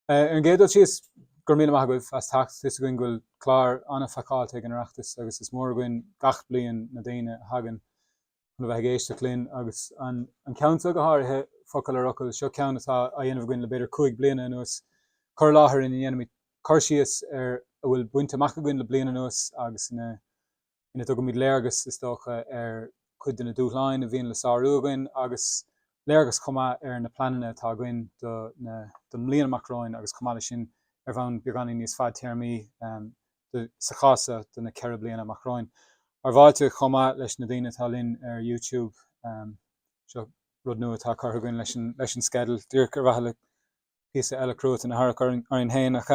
Ar an gcéad dul síos, go raibh míle maith agaibh as teacht. Tá 'fhios againn go bhfuil clár an-phacáilte ag an Oireachtas agus is mór againn gach bliain na daoine a thagann chun a bheith ag éisteacht linn agus an ceann seo go háirithe, Focal ar Fhocal, seo ceann atá á dhéanamh againn le b'fhéidir 5 bliana anuas, cur i láthair ina ndéanaimid cur síos ar a bhfuil bainte amach againn le bliain anuas agus ina ina dtugaimid léargas, is dócha, ar chuid de na dúshláin a bhíonn le sárú againn agus léargas chomh maith ar na pleananna atá againn do na don mbliain amach romhainn agus chomh maith leis sin ar bhonn beagáinín níos fadtéarmaí, sa chás seo, do na 4 bliana amach romhainn. Ár bhfáilte chomh maith leis na daoine atá linn ar YouTube. Seo rud nua atá curtha againn leis an leis an sceideal, díreach ar mhaithe le píosa eile cruatain a tharrac orainn féin. Ach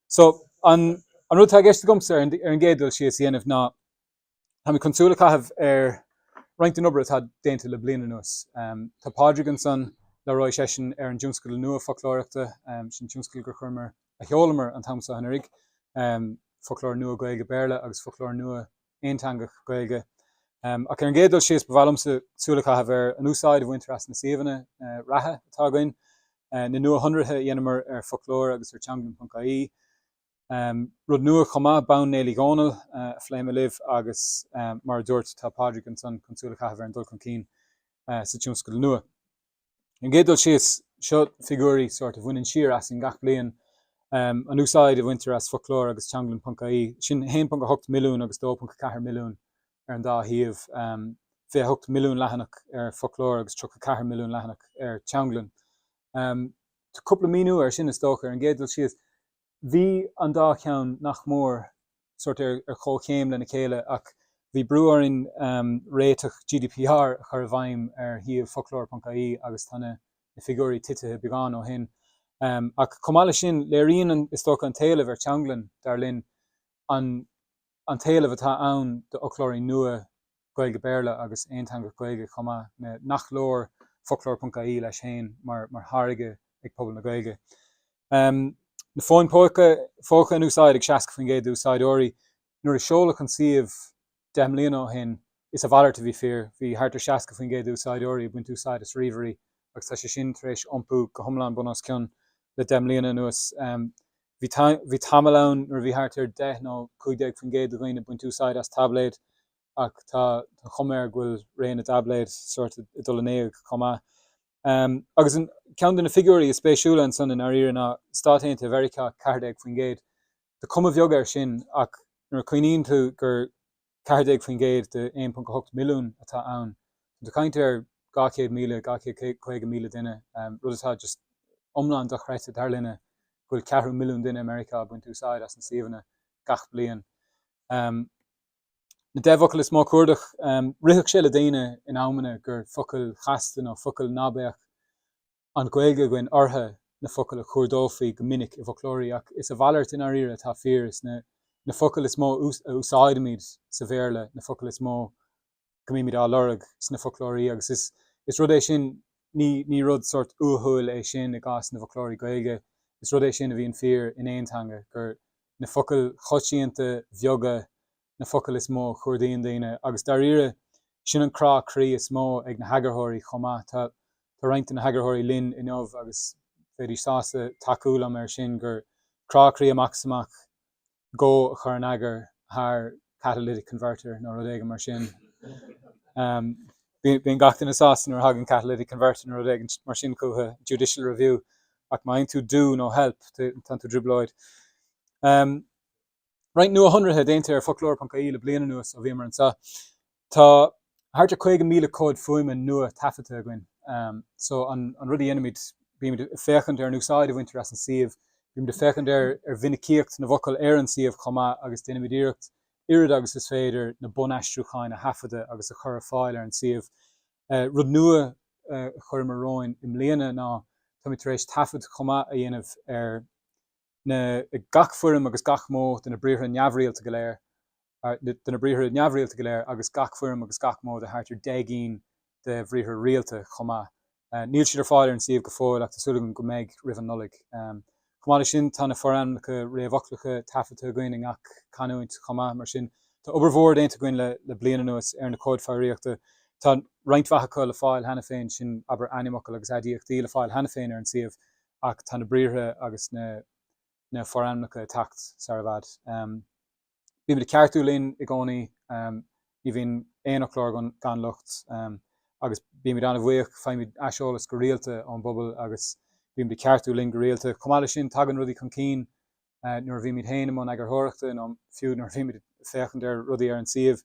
so, an rud atá i gceist agamsa ar an gcéad dul síos a dhéanamh ná táimid chun súil a chaitheamh ar roinnt den obair atá déanta le bliain anuas. Tá Pádraig ansan, labhróidh seisean ar an dtionscadal nua foclóireachta, sin tionscadal gur chuireamar, a sheolamar an t-am seo anuraidh, foclóir nua Gaeilge-Béarla agus foclóir nua aonteangach Gaeilge. Ach ar an gcéad dul síos, ba mhaith liomsa súil a chaitheamh ar an úsáid a bhaintear as na suíomhanna reatha atá againn, na nuashonruithe a dheineamar ar Foclóir agus ar Teanglann.ie, rud nua chomh maith, Bonn Néill Uí Dhónaill, a phléifidh mé libh agus mar a dúirt, tá Pádraig ansan chun súil a chaitheamh ar an dul chun cinn sa tionscadal nua. Ar an gcéad dul síos, seo figiúirí sórt a bhaineann siar asainn gach bliain, an úsáid a bhaintear as Foclóir agus Teanglann.ie, sin 1.8 milliún agus 2.4 milliún ar an dá shuíomh, 28 milliún leathanach ar Foclóir agus 34 milliún leathanach ar Teanglann. Tá cúpla míniú air sin is dócha. Ar an gcéad dul síos, Bhí an dá cheann nach mór sórt ar chomhchéim lena chéile ach bhí brú orainn réiteach GDPR a chur i bhfeidhm ar shuíomh foclóir.ie agus tá na figiúirí titithe beagán ó shin. Ach chomh maith leis sin, léiríonn is dócha an t-éileamh ar Teanglann, dar linn, an an t-éileamh atá ann d'fhoclóirí nua Gaeilge-Béarla agus aonteangach Gaeilge chomh maith, nach leor foclóir.ie leis féin mar tháirge ag pobal na Gaeilge. Na fóin phóca in úsáid ag 60% d'úsáideoirí. Nuair a seoladh an suíomh 10 mbliana ó shin, is a mhalairt a bhí fíor, bhí thart ar 60% d'úsáideoirí ag baint úsáid as ríomhairí agus tá sé sin tar éis iompú go hiomlán bun os cionn le 10 mbliana anuas. Bhí tamall ann nuair a bhí thart ar 10 nó 15% de dhaoine ag baint úsáid as taibléid ach tá an chuma air go bhfuil ré na dtaibléad sórt ag dul in éag chomh maith. Agus an ceann de na figiúirí is spéisiúla ansan i ndáiríre ná Stáit Aontaithe Mheiriceá, 14%. Tá cuma bheag air sin ach nuair a chuimhníonn tú gur 14% de 1.8 milliún atá ann. Tá tú ag caint ar 200,000, 250,000 duine, rud atá just iomlán dochreidte dar linne go bhfuil ceathrú milliún duine i Meiriceá ag baint úsáid as na suíomhanna gach bliain. Na 10 bhfocal is mó cuardach, rithfeadh sé le daoine in amanna gur focail chasta nó focail ná beadh an Ghaeilge againn orthu na focail a chuardófaí go minic i bhfoclóirí, ach is a mhalairt i ndáiríre atá fíor, is na na focail is mó a úsáidimid sa Bhéarla na focail is mó go mbímid á lorg sna foclóirí, agus is is rud é sin, ní ní rud sórt uathúil é sin i gcás na bhfoclóirí Gaeilge, is rud é sin a bhíonn fíor in aon teanga, gur na focail choitianta bheaga na focail is mó a chuardaíonn daoine agus dáiríre sin an crá croí is mó ag na heagarthóirí chomh maith. Tá tá roinnt de na heagarthóirí linn inniu agus bheidís sásta tacú liom air sin gur crá croí amach is amach Go a chur in eagar thar catalytic converter nó rud éigin mar sin. Bíonn gach duine sásta nuair a thagann catalytic converter nó rud éigin mar sin chucu, judicial review, ach má fhaigheann tú do nó help, tá tú i dtrioblóid. Roinnt nuashonruithe déanta ar foclóir.ie le bliain anuas ó bhíomar anseo. Tá thart ar 50,000 comhad fuaime nua taifeadta againn. So an rud a dhéanaimid, bímid ag féachaint ar an úsáid a bhaintear as an suíomh, bímid ag féachaint ar ar mhinicíocht na bhfocal ar an suíomh chomh maith agus déanaimid iarracht oiread agus is féidir na bunaistriúcháin a thaifeadadh agus a chur ar fáil ar an suíomh. Rud nua a chuireamar romhainn i mbliana ná táimid tar éis taifead chomh maith a dhéanamh ar na gach foirm agus gach modh de na briathra neamhrialta go léir, de na briathra neamhrialta go léir agus gach foirm agus gach modh de thart ar 10 gcinn de bhriathra rialta chomh maith. Níl siad ar fáil ar an suíomh go fóill ach tá súil agam go mbeidh roimh an Nollaig. Chomh maith leis sin, tá na forainmneacha réamhfhoclacha taifeadta againn i ngach canúint chomh maith. Mar sin, tá obair mhór déanta againn le le bliain anuas ar na comhaid foghraíochta. Tá roinnt mhaith acu le fáil cheana féin, sin, abair, ainmfhocail agus aidiachtaí le fáil cheana féin ar an suíomh. Ach tá na briathra agus na na forainmneacha ag teacht sar i bhfad. Bímid ag ceartú linn i gcónaí, ní bhíonn aon fhoclóir gan locht agus bímid an-bhuíoch, faighimid aiseolas go rialta ón bpobal agus bímid ag ceartú linn go rialta. Chomh maith leis sin, tagann rudaí chun cinn nuair a bhímid féin i mbun eagarthóireachta nó fiú nuair a bhímid ag féachaint ar rudaí ar an suíomh.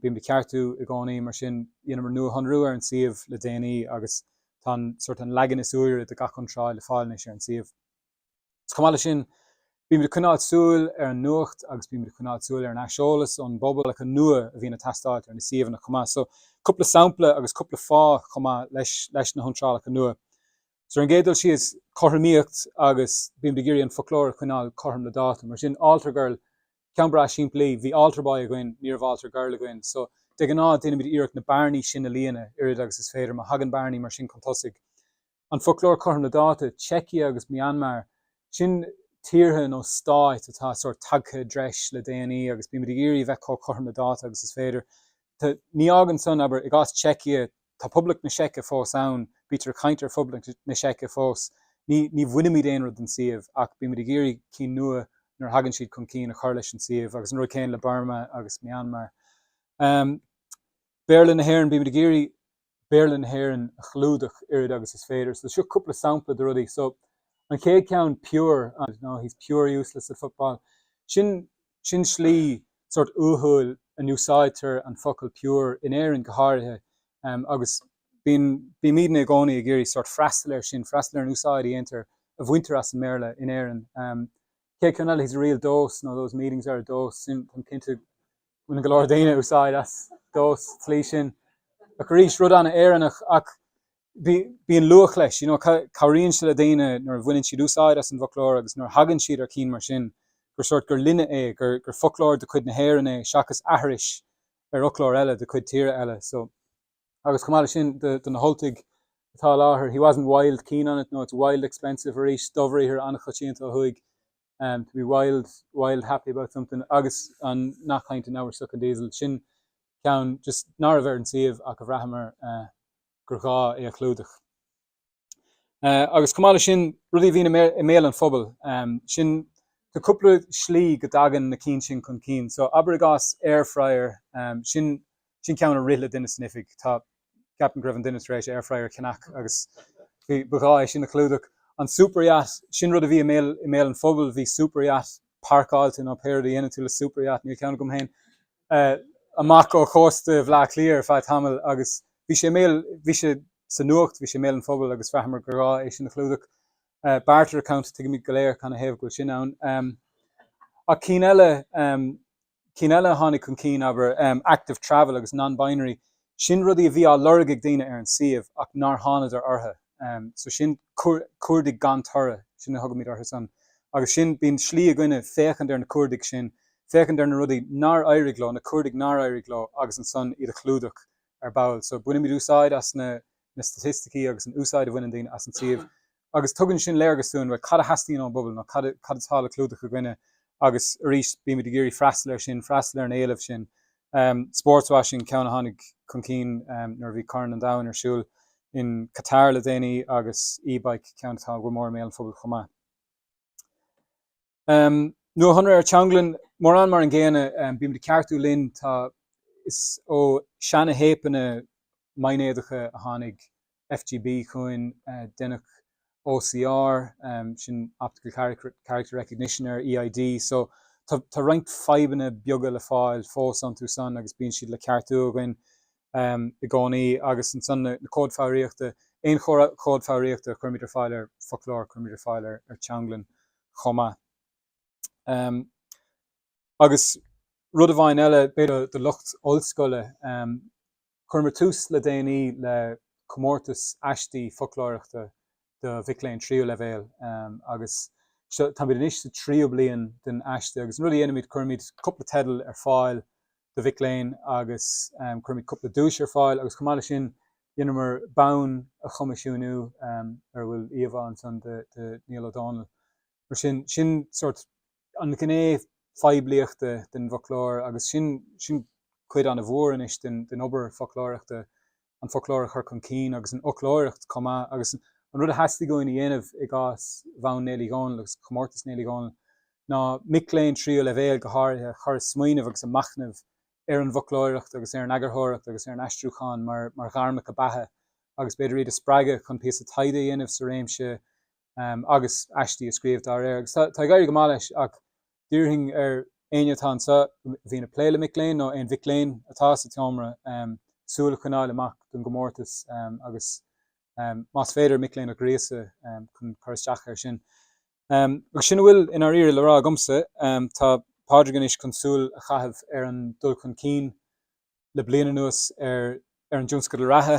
Bímid ag ceartú i gcónaí, mar sin dheineamar nuashonrú ar an suíomh le déanaí agus tá an sórt an leagan is úire de gach iontráil le fáil anois ar an suíomh. Agus chomh maith leis sin, bímid ag coinneáil súil ar an nuacht agus bímid ag coinneáil súil ar an aiseolas ón bpobal acu nua a bhíonn ag teastáilt ar na suíomhanna chomh maith. So, cúpla sampla agus cúpla fáth chomh maith leis leis na hiontrálacha nua. So, ar an gcéad dul síos, cothromaíocht agus bímid ag iarraidh an foclóir a choinneáil cothrom le dáta. Mar sin, altar girl, ceann breá simplí, bhí altar boy againn, ní raibh altar girl againn. So, de ghnáth, déanaimid iarracht na bearnaí sin a líonadh oiread agus is féidir má thagann bearnaí mar sin chun tosaigh. An foclóir cothrom le dáta, Czechia agus Myanmar, sin tíortha nó stáit atá sórt tagtha i dtreis le déanaí agus bímid ag iarraidh a bheith chomh cothrom le dáta agus is féidir. Tá, ní fhágann san, abair, i gcás Czechia, tá Poblacht na Seice fós ann, bítear ag caint ar Phoblacht na Seice fós. Ní, ní bhainimid aon rud den suíomh ach bímid ag iarraidh cinn nua nuair a thagann siad chun cinn a chur leis an suíomh agus an rud céanna le Burma agus Myanmar. Béarla na hÉireann, bímid ag iarraidh Béarla na hÉireann a chlúdach oiread agus is féidir. So seo cúpla sampla de rudaí. So an chéad cheann pure, no he's pure useless at football. Sin sin slí sórt uathúil a n-úsáidtear an focal pure in Éirinn go háirithe um, agus bíonn bímidne i gcónaí ag iarraidh sórt freastal air sin, freastal ar an úsáid a dhéantar a bhaintear as an mBéarla in Éirinn. Um, chéad cheann eile he's a real dose, nó those meetings are a dose, sin táim cinnte Baineann go leor daoine úsáid as dose sa tslí sin. Ach arís, rud an-Éireannach ach bíonn luach leis, you know, cabhraíonn sé le daoine nuair a bhaineann siad úsáid as an bhfoclóir agus nuair a thagann siad ar cinn mar sin, gur sórt gur linne é, gur gur foclóir de chuid na hÉireann é seachas aithris ar fhoclóir eile de chuid tíre eile. So, agus chomh maith leis sin, do, do na hUltaigh atá i láthair, he wasn't wild keen on it, no, it's wild expensive arís, dobhriathar an-choitianta ó thuaidh. To be wild, wild happy about something agus an nath cainte now we're sucking diesel, sin ceann just ná raibh ar an suíomh ach a bhraitheamar gur ghá é a chlúdach. Agus chomh maith leis sin, rudaí a bhíonn i mbéal an phobail, sin, tá cúpla slí go dtagann na cinn sin chun cinn. So abair i gcás air fryer, sin, sin ceann a rith le duine san oifig. Tá Ceapaim go raibh an duine tar éis air fryer a cheannach agus bhí, ba ghá é sin a chlúdach. An super yacht, sin rud a bhí i mbéal, i mbéal an phobail, bhí super yacht páirceáilte nó pé rud a dhéanann tú le super yacht, níl ceann agam féin, amach ó chósta Bhaile Átha Cliath ar feadh tamaill agus bhí sé i mbéal, bhí sé sa nuacht, bhí sé i mbéal an phobail agus bhraitheamar gur ghá é sin a chlúdach. Barter account, tuigimid go léir canathaobh go bhfuil sin ann. Ach cinn eile, Cinn eile a tháinig chun cinn, abair, active travel agus non-binary, sin rudaí a bhí á lorg ag daoine ar an suíomh ach nár thánadar orthu. So sin cuardaigh gan toradh, sin a thugaimid orthu san. Agus sin, bíonn slí againne féachaint ar na cuardaigh sin, féachaint ar na rudaí nár éirigh leo, na cuardaigh nár éirigh leo agus ansan iad a chlúdach ar ball. So bainimid úsáid as na na staitisticí agus an úsáid a bhaineann daoine as an suíomh agus tugann sin léargas dúinn, bhuel, cad a theastaíonn ón bpobal nó cad cad atá le clúdach againne agus arís bímid ag iarraidh freastal air sin, freastal ar an éileamh sin. Sportswashing, ceann a tháinig chun cinn nuair a bhí Corn an Domhain ar siúl in Qatar le déanaí agus e-bike, ceann atá go mór i mbéal an phobail chomh maith. Nuashonruithe ar teanglann, mórán mar an gcéanna, bímid ag ceartú linn, tá, is ó seana-théipeanna maighnéadacha a tháinig FGB chugainn, deineadh OCR, sin Optical Character Recognition ar EID, so tá, tá roinnt fadhbanna beaga le fáil fós iontu san agus bíonn siad le ceartú againn i gcónaí agus ansan na cóid foghraíochta, aon chód foghraíochta a chuirimid ar fáil ar foclóir, cuirimid ar fáil ar teanglann chomh maith. Agus rud amháin eile, b'fhéidir do lucht ollscoile, chuireamar tús le déanaí le comórtas aistí foclóireachta do mhic léinn tríú leibhéal agus táimid anois sa tríú bliain den aiste agus an rud a dhéanaimid, cuirimid cúpla teideal ar fáil do mhic léinn agus cuirimid cúpla duais ar fáil agus chomh maith leis sin dheineamar bonn a choimisiúnú ar a bhfuil íomhá ansan de Niall Ó Dónaill. Mar sin, sin sórt an ghné phoiblíochta den bhfoclóir agus sin sin cuid an-mhór anois den den obair foclóireachta, an foclóir a chur chun cinn agus an fhoclóireacht chomh maith agus. An rud a theastaigh uainn a dhéanamh i gcás Bhonn Néill Uí Dhónaill agus Chomórtas Néill Uí Dhónaill ná mic léinn tríú leibhéal go háirithe a chur ag smaoineamh agus ag machnamh ar an bhfoclóireacht agus ar an eagarthóireacht agus ar an aistriúchán mar mar ghairmeacha beatha agus b'fhéidir iad a spreagadh chun píosa taighde a dhéanamh sa réimse agus aistí a scríobh dá réir. Agus tá ag éirí go maith leis ach d'iarrfainn ar éinne atá anseo a bhíonn ag plé le mic léinn nó aon mhic léinn atá sa tseomra súil a choinneáil amach don gcomórtas agus más féidir mic léinn a ghríosadh chun cur isteach air sin. Agus sin a bhfuil i ndáiríre le rá agamsa. Tá Pádraig anois chun súil a chaitheamh ar an dul chun cinn le bliain anuas ar ar an dtionscadal reatha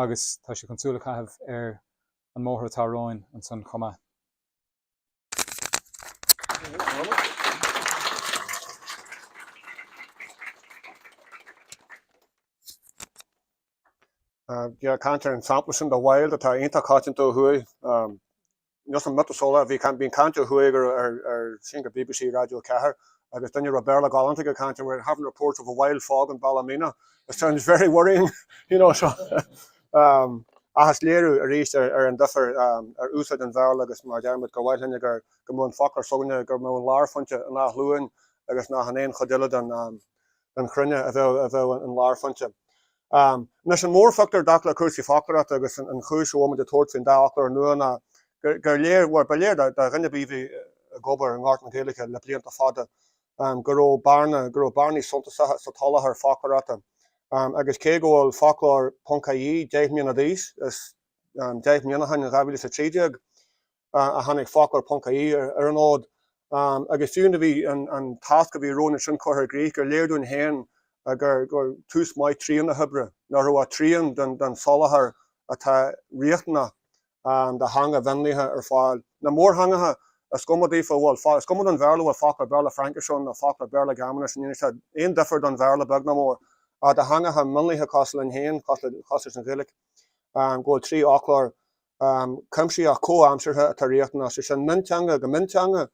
agus tá sé chun súil a chaitheamh ar an mbóthar atá romhainn ansan chomh maith. Yeah, caint ar an sampla sin de wild atá iontach coitianta ó thuaidh. Níl an miotaseolaí, bhí bíonn caint ó thuaidh ar ar ar sin go BBC Raidió 4 agus duine a raibh Béarla galánta aige ag caint we're having reports of a wild fog in Ballymena. It sounds very worrying, you know, so um, ach is léiriú arís ar, ar an difear um, ar úsáid an Bhéarla agus mar a deir muid gur mhaith linne gur go mbeadh an foclóir s'againne go mbeadh an lárphointe in Áth Luain agus nach in aon chuid eile den um, den chruinne a bheadh a bheadh an lárphointe. Anois, an mórphictiúr i dtaca le cúrsaí foclóireachta agus an chúis a bhfuil muid ag tabhairt faoin dá fhoclóir nua ná gur léir, bhuel, ba léir do dhuine ar bith a bhí ag obair i ngort na Gaeilge le blianta fada go raibh bearna, go raibh bearnaí suntasacha sa tsoláthar foclóireachta. Agus cé go bhfuil foclóir ponc ie 10 mbliana d'aois, is 10 mbliana ó shin in 2013, a tháinig foclóir ponc ie ar an fhód agus fiú nuair a bhí an tasc a bhí romhainn ansin curtha i gcrích gur léir dúinn féin gur tús maith trian na hoibre, nach raibh ach trian den soláthar atá riachtanach do theanga mhionlaithe ar fáil. Na mórtheangacha, is cuma daofa, bhuel, is cuma don Bhéarla an bhfuil foclóir Béarla-Fraincise ann nó foclóir Béarla-Gearmáinis, ní dhéanann sé aon difear don Bhéarla beag ná mór, ach do theangacha mionlaithe cosúil linn féin, cosúil leis an Ghaeilge, go bhfuil 3 fhoclóir cuimsitheach comhaimseartha atá riachtanach, sé sin mionteanga go mionteanga,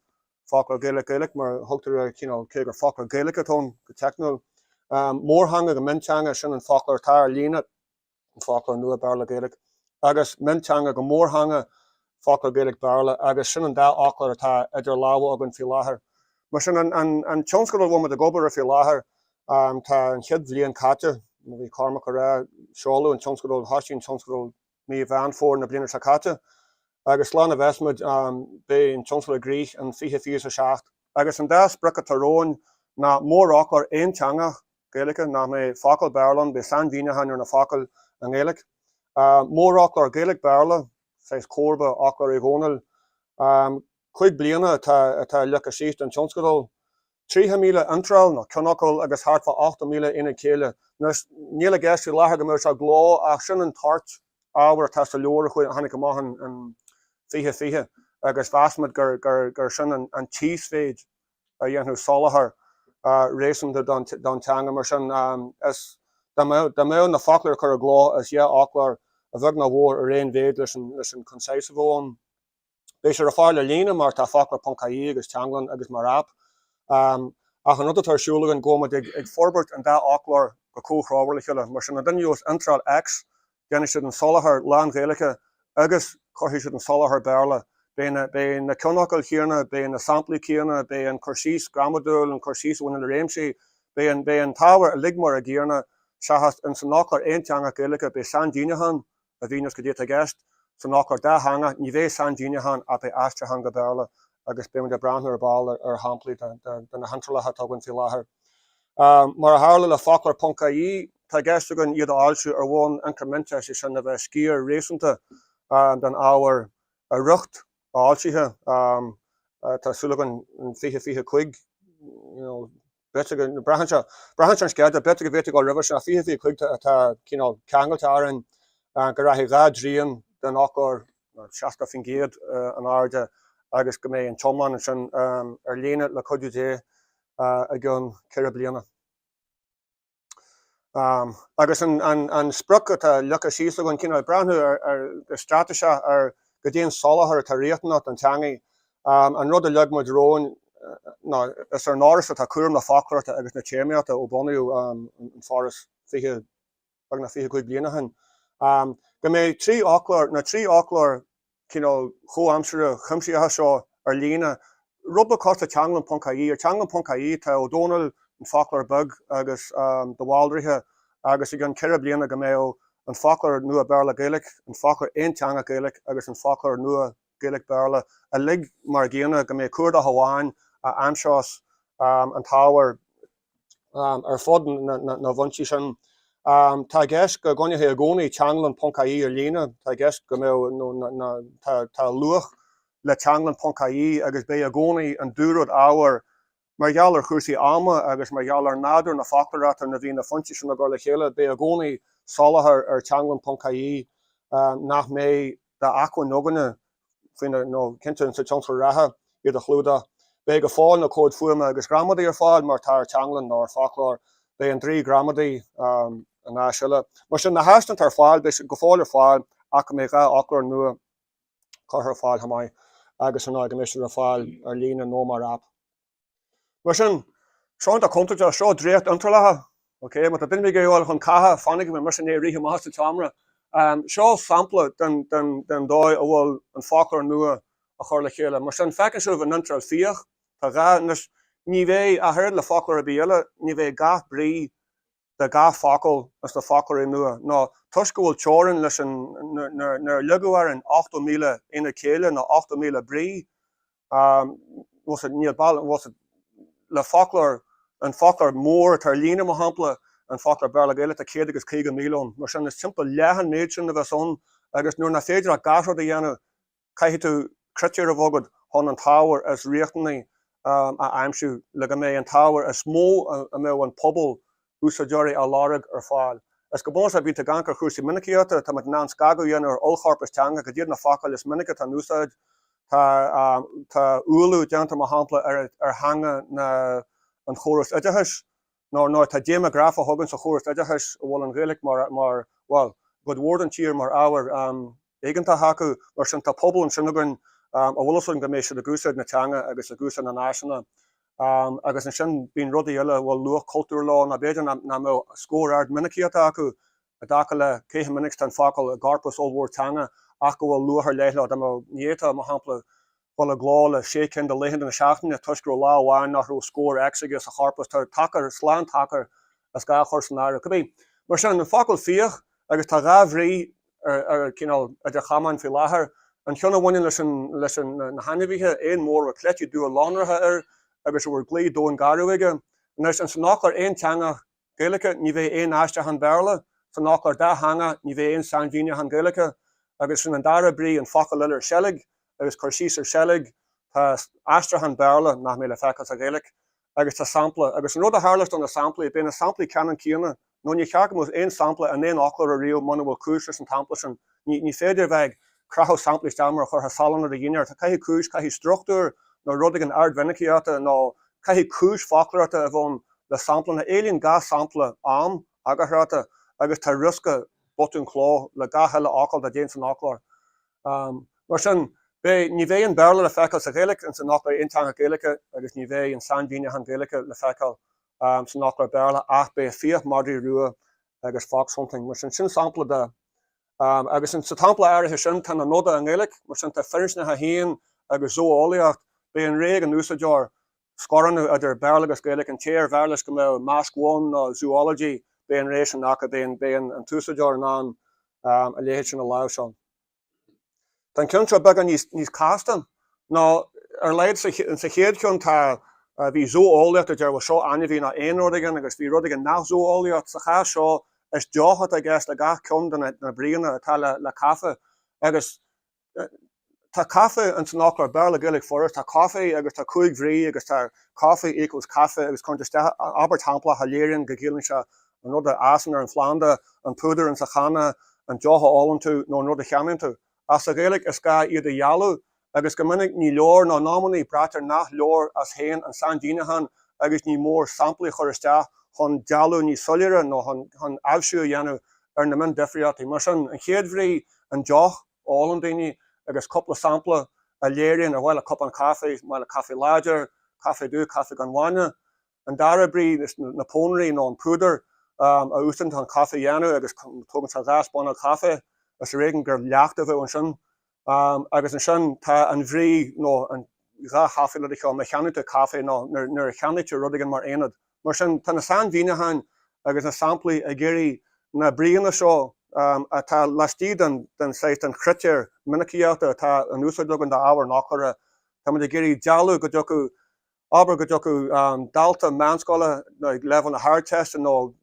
foclóir Gaeilge-Gaeilge mar a thugtar air, cineál, cé gur foclóir Gaeilge atá ann go teicniúil. Mórtheanga go mionteanga, sin an foclóir atá ar líne, an foclóir nua Béarla-Gaeilge, agus mionteanga go mórtheanga, foclóir Gaeilge-Béarla, agus sin an dá fhoclóir atá idir lámha againn faoi láthair. Mar sin, an tionscadal a bhfuil muid ag obair air faoi láthair, tá an chéad bhliain caite, mar a bhí Cormac ag rá, seoladh an tionscadal, thoisigh an tionscadal mí Mheán Fómhair na bliana seo caite, agus slán a bheas muid, beidh an tionscadal i gcrích in 2027. Agus an dá sprioc atá romhainn ná mórfhoclóir aonteangach Gaeilge, nach mbeidh focal Béarla ann, beidh sainmhíniúcháin ar na focail i nGaeilge. Mórfhoclóir Gaeilge-Béarla, saghas comharba Fhoclóir Uí Dhónaill. 5 bliana atá leagtha síos don tionscadal. 30,000 iontráil nó ceannfhocal agus thart fá 80,000 aonad céille. Anois, níl i gceist faoi láthair go mbeadh sé i gcló ach sin an toirt ábhair atá sa leabhar a tháinig amach in 2020 agus mheas muid gur sin an t-íosmhéid a dhéanfadh soláthar réasúnta don teanga. Mar sin, is dá mbeadh na foclóirí curtha i gcló, is dhá fhoclóir a bheag nó a mhór ar aon mhéid leis an concise a bheadh ann. Beidh sé ar fáil ar líne mar tá foclóir.ie agus Teanglann agus mar aip. Ach an rud atá ar siúl againn go bhfuil muid ag forbairt an dá fhoclóir go comhthreomhar le chéile. Mar sin, an duine a gheobhas iontráil X, déanfaidh siad an soláthar lán-Ghaeilge agus cuirfidh siad an soláthar Béarla. Beidh na, beidh na ceannfhocail chéanna, beidh na samplaí céanna, beidh an cur síos gramadúil, an cur síos a bhaineann le réimsí, beidh an, beidh an t-ábhar uilig mar a gcéanna seachas in san fhoclóir aonteangach Gaeilge beidh sainmhíniúchán a mhíneos cad é atá i gceist. San fhoclóir dátheangach, ní bheidh sainmhíniúchán ach beidh aistriúchán go Béarla agus beidh muid ag breathnú ar ball ar shamplaí de na hiontrálacha atá againn faoi láthair. Mar a tharla le foclóir ponc ie, tá i gceist againn iad a fhoilsiú ar bhonn incriminteach, sé sin a bheith sciar réasúnta den ábhar i riocht fhoilsithe. Tá súil againn in 2025, you know, B'fhéidir go, braitheann sé, braitheann sé ar an sceideal, b'fhéidir go bhféadfaí dul roimhe sin, ach 2025 atá cineál ceangailte orainn go rachaidh dhá dtrian den fhoclóir, 60%, in airde agus go mbeidh an t-iomlán ansin ar líne le cuidiú Dé i gceann ceithre bliana. Agus an sprioc atá leagtha síos againn, cineál ag breathnú ar go straitéiseach ar cad é an soláthar atá riachtanach don teangaidh, an rud a leag muid romhainn ná is ar an Fhoras atá cúram na foclóireachta agus na téarmaíochta ó bunaíodh an Foras 20, beagnach 25 bliain ó shin. Go mbeidh 3 fhoclóir, na 3 fhoclóir cineál chomhaimseartha chuimsitheacha seo ar líne, rud beag cosúil le Teanglann ponc ie. Ar Teanglann ponc ie tá Ó Dónaill, an foclóir beag agus de Bhaldraithe agus i gcionn 4 bliana go mbeadh an foclóir nua Béarla-Gaeilge, an foclóir aonteangach Gaeilge agus an foclóir nua Gaeilge-Béarla uilig mar an gcéanna, go mbeidh cuardach amháin a aimseos an t-ábhar ar fud na bhfoinsí sin. Tá i gceist go gcoinneofaí i gcónaí teanglann ponc ie ar líne. Tá i gceist go mbeadh, nó tá luach le teanglann ponc ie agus beidh i gcónaí an dúrud ábhair mar gheall ar chúrsaí ama agus mar gheall ar nádúr na foclóireachta nuair a bhí na foinsí sin á gcur le chéile, beidh i gcónaí soláthar ar teanglann ponc ie nach mbeidh d'acmhainn againne faoina, nó cinnte sa tionscal reatha, iad a chlúdach. Beidh go fóill na comhaid fuaime agus gramadaí ar fáil mar atá ar Teanglann nó ar Foclóir. Beidh an draoi gramadaí an áis uile. Mar sin, na háiseanna atá ar fáil, beidh siad go fóill ar fáil ach go mbeidh 2 fhoclóir nua curtha ar fáil chomh maith agus ar ndóigh go mbeidh siad ar fáil ar líne nó mar aip. Mar sin, seo iontach contúirteach, seo dréacht-iontrálacha, ok, má tá duine ar bith ag gabháil chun catha, fanaigí mar mise i ndiaidh rith amach as an tseomra. Seo sampla den, den, den dóigh a bhfuil an foclóir nua á chur le chéile. Mar sin, feiceann sibh an iontráil fiach, tá dhá, anois, ní bheidh, ach oiread le foclóir ar bith eile, ní bheidh gach brí de gach focal ins na foclóirí nua, nó toisc go bhfuil teorainn leis an, nuair a ligeadh orainn 80,000 aonad céille nó 80,000 brí, níl bealach, le foclóir, an foclóir mór atá ar líne, mar shampla, an foclóir Béarla-Gaeilge, tá 150,000 ann. Mar sin, is timpeall leath an méid sin a bheas ann agus nuair nach féidir ach gach rud a dhéanamh, Caithfidh tú critéir a bheith agat chun an t-ábhar is riachtanaí a aimsiú le go mbeidh an t-ábhar is mó a mbeadh an pobal úsáideoirí á lorg ar fáil. Is go bunúsach bíonn tú ag amharc ar chúrsaí minicíochta, tá muid in ann scagadh a dhéanamh ar ollchorpas teanga, cad iad na focail is minice atá in úsáid. Tá tá ualú déanta mar shampla ar ar theanga na an chórais oideachais. Nó ar ndóigh tá déimeagrafach againn sa chóras oideachais a bhfuil an Ghaeilge mar mar bhuel, i gcuid mhór den tír mar ábhar éigeantach acu. Mar sin tá pobal ansin againn a bhfuil fhios againn go mbeidh siad ag úsáid na teanga agus ag úsáid na n-áiseanna. Agus ansin bíonn rudaí eile a bhfuil luach cultúir leo nó b'fhéidir nach mbeadh scór ard minicíochta acu i dtaca le cé chomh minic is atá an focal i gcorpas ollmhór teanga ach go bhfuil luach ar leith leo. Dá mbeadh, ní fhéadfá, mar shampla, dul i gcló le sé cinn de laethanta na seachtaine toisc go raibh lá amháin nach raibh scór X aige sa chorpas. Tá tacar, slán tacar is gá a chur san áireamh. Cibé. Mar sin, an focal fiach, agus tá dhá bhrí ar cineál idir chamáin faoi láthair, an ceann a bhaineann leis an, leis an, na hainmhithe, éan mór a raibh cleití dubha lonracha air agus a raibh gaoth domhain garbh aige. Anois, ins an fhoclóir aonteangach Gaeilge, ní bheidh aon aistriúchán Béarla. San fhoclóir dátheangach, ní bheidh aon sainmhíniúchán Gaeilge. Agus sin an dara brí, an focal eile ar seilg, agus cur síos ar seilg, tá aistriúchán Béarla nach mbeidh le feiceáil sa Ghaeilge, agus tá sampla. Agus an rud a tharlós do na samplaí, beidh na samplaí ceannann céanna, nó ní cheart go mbeadh aon sampla in aon fhoclóir ariamh muna bhfuil cúis leis an tsampla sin. Ní féidir a bheith ag crochadh samplaí isteach mar a chuirfeá salann ar do dhinnéar. Caithfidh cúis, caithfidh struchtúr nó rud éigin ardmhinicíochta nó caithfidh cúis foclóireachta a bheith ann le sampla. Éilíonn gach sampla am eagarthóireachta agus tá riosca botún cló le gach uile fhocal dá dtéann san fhoclóir. Mar sin, beidh, ní bheidh an Béarla le feiceáil sa Ghaeilge ins an fhoclóir aonteangach Gaeilge agus ní bheidh an sainmhíniúchán Gaeilge le feiceáil san fhoclóir Béarla ach beidh fiach madraí rua agus foxhunting. Mar sin, sin sampla de. Agus sa tsampla áirithe sin tá na noda i nGaeilge, mar sin tá firinsneach 1 agus zó-eolaíocht, beidh an rogha ag an úsáideoir scorúnú idir Béarla agus Gaeilge, an té ar bhfearr leis go mbeadh masc one nó zoology, beidh an rogha sin acu, beidh an t-úsáideoir in ann a leithéid sin a láimhseáil. Tá an ceann seo beagán níos casta, nó ar a laghad sa chéad cheann tá, bhí zó-eolaíocht a deir bhuel seo ainmhí nó éan rud éigin agus bhí rud éigin nach zó-eolaíocht. Sa chás seo is deoch atá i gceist le gach ceann de na bríonna atá le caife agus Tá caife ins an fhoclóir Béarla-Gaeilge furast, tá coffee agus tá 5 bhrí agus tá coffee equals caife agus cuireann tú isteach abairt shamplach a léiríonn go gciallaíonn sé an rud a fhásann ar an phlanda, an púdar ins an channa, an deoch a ólann tú nó an rud a cheannaíonn tú. Ach sa Ghaeilge is gá iad a dhealú agus go minic ní leor nó in amannaí braitear nach leor as féin an sainmhíniúchán agus ní mór samplaí a chur isteach chun dealú níos soiléire nó chun aibhsiú a dhéanamh ar na miondifríochtaí. Mar sin, an chéad bhrí, an deoch, a ólann daoine agus cúpla sampla a léiríonn ar mhaith le cupán caife, maith le caife láidir, caife dubh, caife gan bhainne. An dara brí, na pónairí nó an púdar. A úsáideann chun caife a dhéanamh agus tógann sé 2 spúnóg chaife is ar éigean gur leacht a bheadh ansin. Agus ansin tá an bhrí nó an 2 chaife le do thoil, má cheannaíonn tú caife nó nuair a cheannaítear rud éigin mar aonad. Mar sin tá na sainmhíniúcháin agus na samplaí ag iarraidh na bríonna seo atá laistigh den saghas den chritéar minicíochta atá in úsáid againn d'ábhar an fhoclóra, táimid ag iarraidh dealú go dtiocfadh Abair go dtiocfadh dalta meánscoile ag leibhéal na hArdteiste nó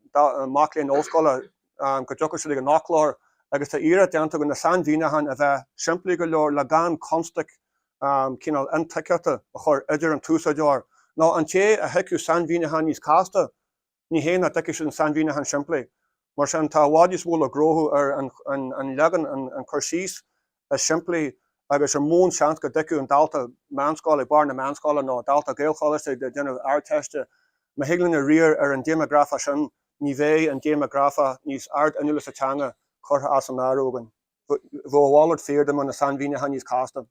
mac léinn ollscoile, go dtiocfadh siad ag an fhoclóir agus tá iarracht déanta againn na sainmhíniúcháin a bheith simplí go leor le gan constaic cineál intuigtheachta a chur idir an t-úsáideoir nó an té a thuigfeadh sainmhíniúchán níos casta. Ní hé nach dtuigfidh siad an sainmhíniúchán simplí. Mar sin, tá i bhfad níos mó le gnóthú ar an leagan, an cur síos is simplí agus ar mó an seans go dtuigfeadh an dalta meánscoile ag barr na meánscoile nó dalta Gaelcholáiste ag déanamh Ardteiste. Má thig linn riar ar an déimeagrafach sin, ní bheidh an déimeagrafach níos ard-inniúla sa teanga curtha as an áireamh againn. Bheadh a mhalairt fíor dá mbeadh na sainmhíniúcháin níos casta.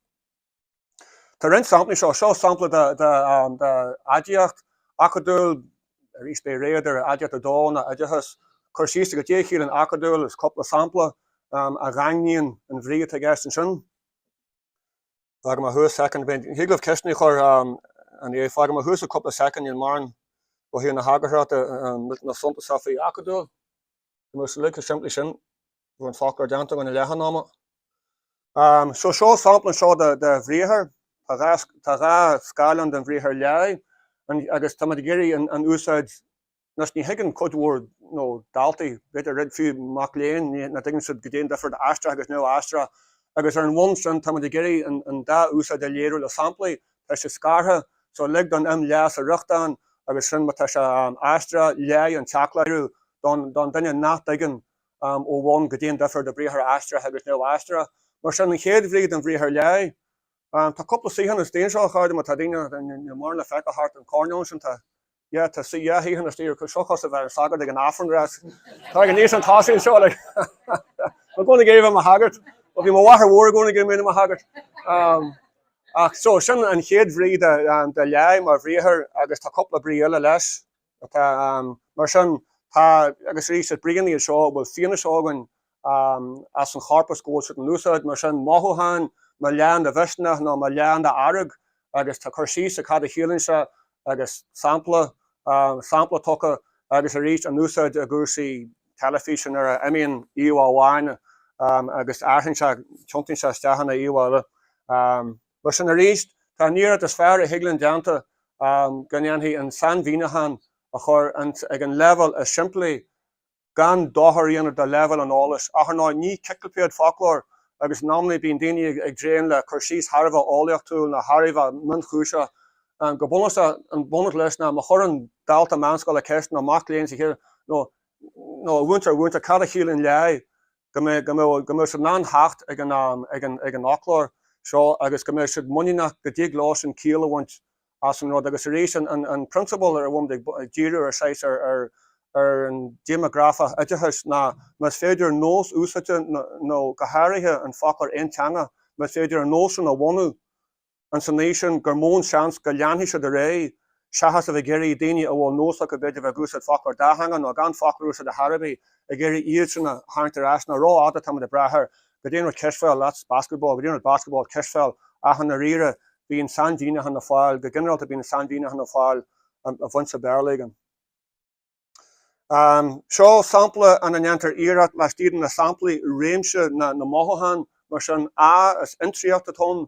Tá roinnt samplaí seo. Seo sampla d'aidiacht acadúil, arís beidh rogha idir aidiacht 2 nó oideachas. Cur síos ar goidé a chiallaíonn acadúil is cúpla sampla a dhaingníonn an bhrí atá i gceist ansin. Fágfaidh mé thuas soicind, thig libh ceisteanna a chur an é, fágfaidh mé thuas cúpla soicind níl mórán ó thaobh na heagarthóireachta millteanach suntasach faoi acadúil. Tá mé chomh simplí sin. Bhí an foclóir déanta againn i leath an ama. So seo sampla anseo de bhriathar. Tá 2 scáileán den bhriathar leáigh agus tá muid ag iarraidh an úsáid, anois ní thuigeann cuid mhór nó daltaí, b'fhéidir fiú mac léinn, nach dtuigeann siad goidé an difear aistritheach agus neamh-aistritheach agus ar an bhonn sin tá muid ag iarraidh an dá úsáid a léiriú le samplaí. Tá sé scartha so lig don im leá sa fhriochtán agus sin má tá sé aistritheach, leáigh an tseacláid don duine nach dtuigeann ó bhonn goidé an difear do briathar aistritheach agus neamh-aistritheach. Mar sin, an chéad bhrí den bhriathar leáigh. Tá cúpla suíochán istigh anseo, a chairde, má tá daoine níl mórán le feiceáil thart an choirnéal ansin, tá, yeah, tá suí, dhá shuíochán istigh, seo cosúil le bheith ina shagart ag an Aifreann, rás. Tá ag an aois an tosaigh anseo, like. Mé i gcónaí ag iarraidh bheith i mo shagart. Bhuel, bhí mo mháthair mhór i gcónaí ag iarraidh mé i mo shagart. Ach, so, sin an chéad bhrí de, de leáigh mar bhriathar agus tá cúpla brí eile leis. Atá mar sin, tá, agus arís, is bríonna iad seo a bhfuil fianaise againn as an chorpas go bhfuil siad in úsáid, mar sin, mothúcháin, mo leán de mhisneach nó mo leán d'fhearg, agus tá cur síos ar cad a chiallaíonn sé agus sampla, sampla tugtha, agus arís, an úsáid i gcúrsaí teilifíse nuair a imíonn íomhá amháin agus athraíonn sé, tiontaíonn sé isteach ina íomhá eile. Mar sin arís, tá an iarracht is fearr a thig linn déanta go ndéanfaí an sainmhíniúchán a chur ag an leibhéal is simplí gan dochar a dhéanamh do leibhéal an eolais. Ach ar ndóigh, ní ciclipéid foclóir agus in amanna bíonn daoine ag dréim le cur síos thar a bheith eolaíochtúil nó thar a bheith mionchúiseach. Go bunúsach, an bunús leis ná má chuireann dalta meánscoile ceist nó mac léinn sa chéad nó nó a mhúinteoir, a mhúinteoir, cad a chiallaíonn leáigh? go mbeidh, go mbeidh, go mbeidh siad in ann theacht ag an, ag an, ag an fhoclóir seo agus go mbeidh siad muiníneach go dtig leo sin ciall a bhaint as an rud. Agus arís, an, an, an prionsabal ar a bhfuilimid ag, ag díriú ar saghas ar, ar, ar an déimeagrafach oideachais ná más féidir nós úsáide nó go háirithe an foclóir aonteangach, más féidir an nós sin a bhunú, ins an aois sin gur mó an seans go leanfaidh siad ar aghaidh seachas a bheith ag iarraidh daoine a bhfuil nós acu b'fhéidir bheith ag úsáid foclóir dátheangach nó gan foclóir a úsáid ar chor ar bith, ag iarraidh iad sin a tharraingt ar ais nó rófhada táimid ag brath ar goidé an rud cispheil, that's basketball, goidé an rud basketball, cispheil, ach i ndáiríre bíonn sainmhíniúchán le fáil, go ginearálta bíonn sainmhíniúchán le fáil i bhfoinse Béarla éigin. Seo sampla ina ndéantar iarracht laistigh de na samplaí réimse na mothúchán, mar sin, A, is intriacht atá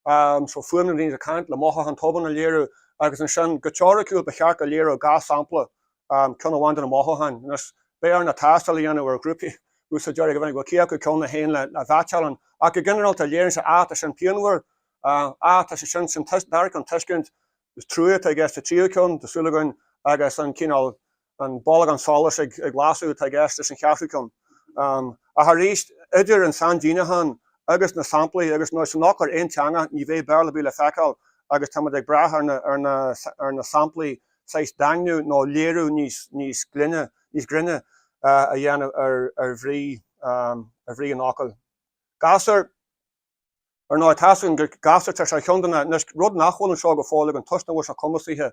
ann, so fuaim na ndaoine ag caint le mothúchán tobann a léiriú, agus ansin, go teoiriciúil, ba cheart go léireodh gach sampla ceann amháin de na mothúcháin. Anois, beidh orainn tástáil a dhéanamh ar ghrúpaí úsáideoirí go minic, bhuel, cé acu ceann a théann le mheaitseálann, ach go ginearálta léiríonn sé, A, tá sin pianmhar, A, tá sé sin, sin dara ceann tuiscint, Is trua atá i gceist sa tríú ceann, tá súil againn, agus an cineál, an bolgán solais ag lasadh atá i gceist leis an cheathrú ceann. Ach arís, idir an sainmhíniúchán agus na samplaí agus nó san fhoclóir aonteangach ní bheidh Béarla ar bith le feiceáil agus táimid ag brath ar na, ar na, ar na samplaí saghas daingniú nó léiriú níos, níos glinne, níos grinne a dhéanamh ar, ar bhrí, ar bhrí an fhocail. Gasúr. Ar ndóigh, tá a fhios againn gur gasúr, tá sé ar cheann de na, anois, rud nach bhfuil anseo go fóill againn, toisc nach bhfuil sé cumasaithe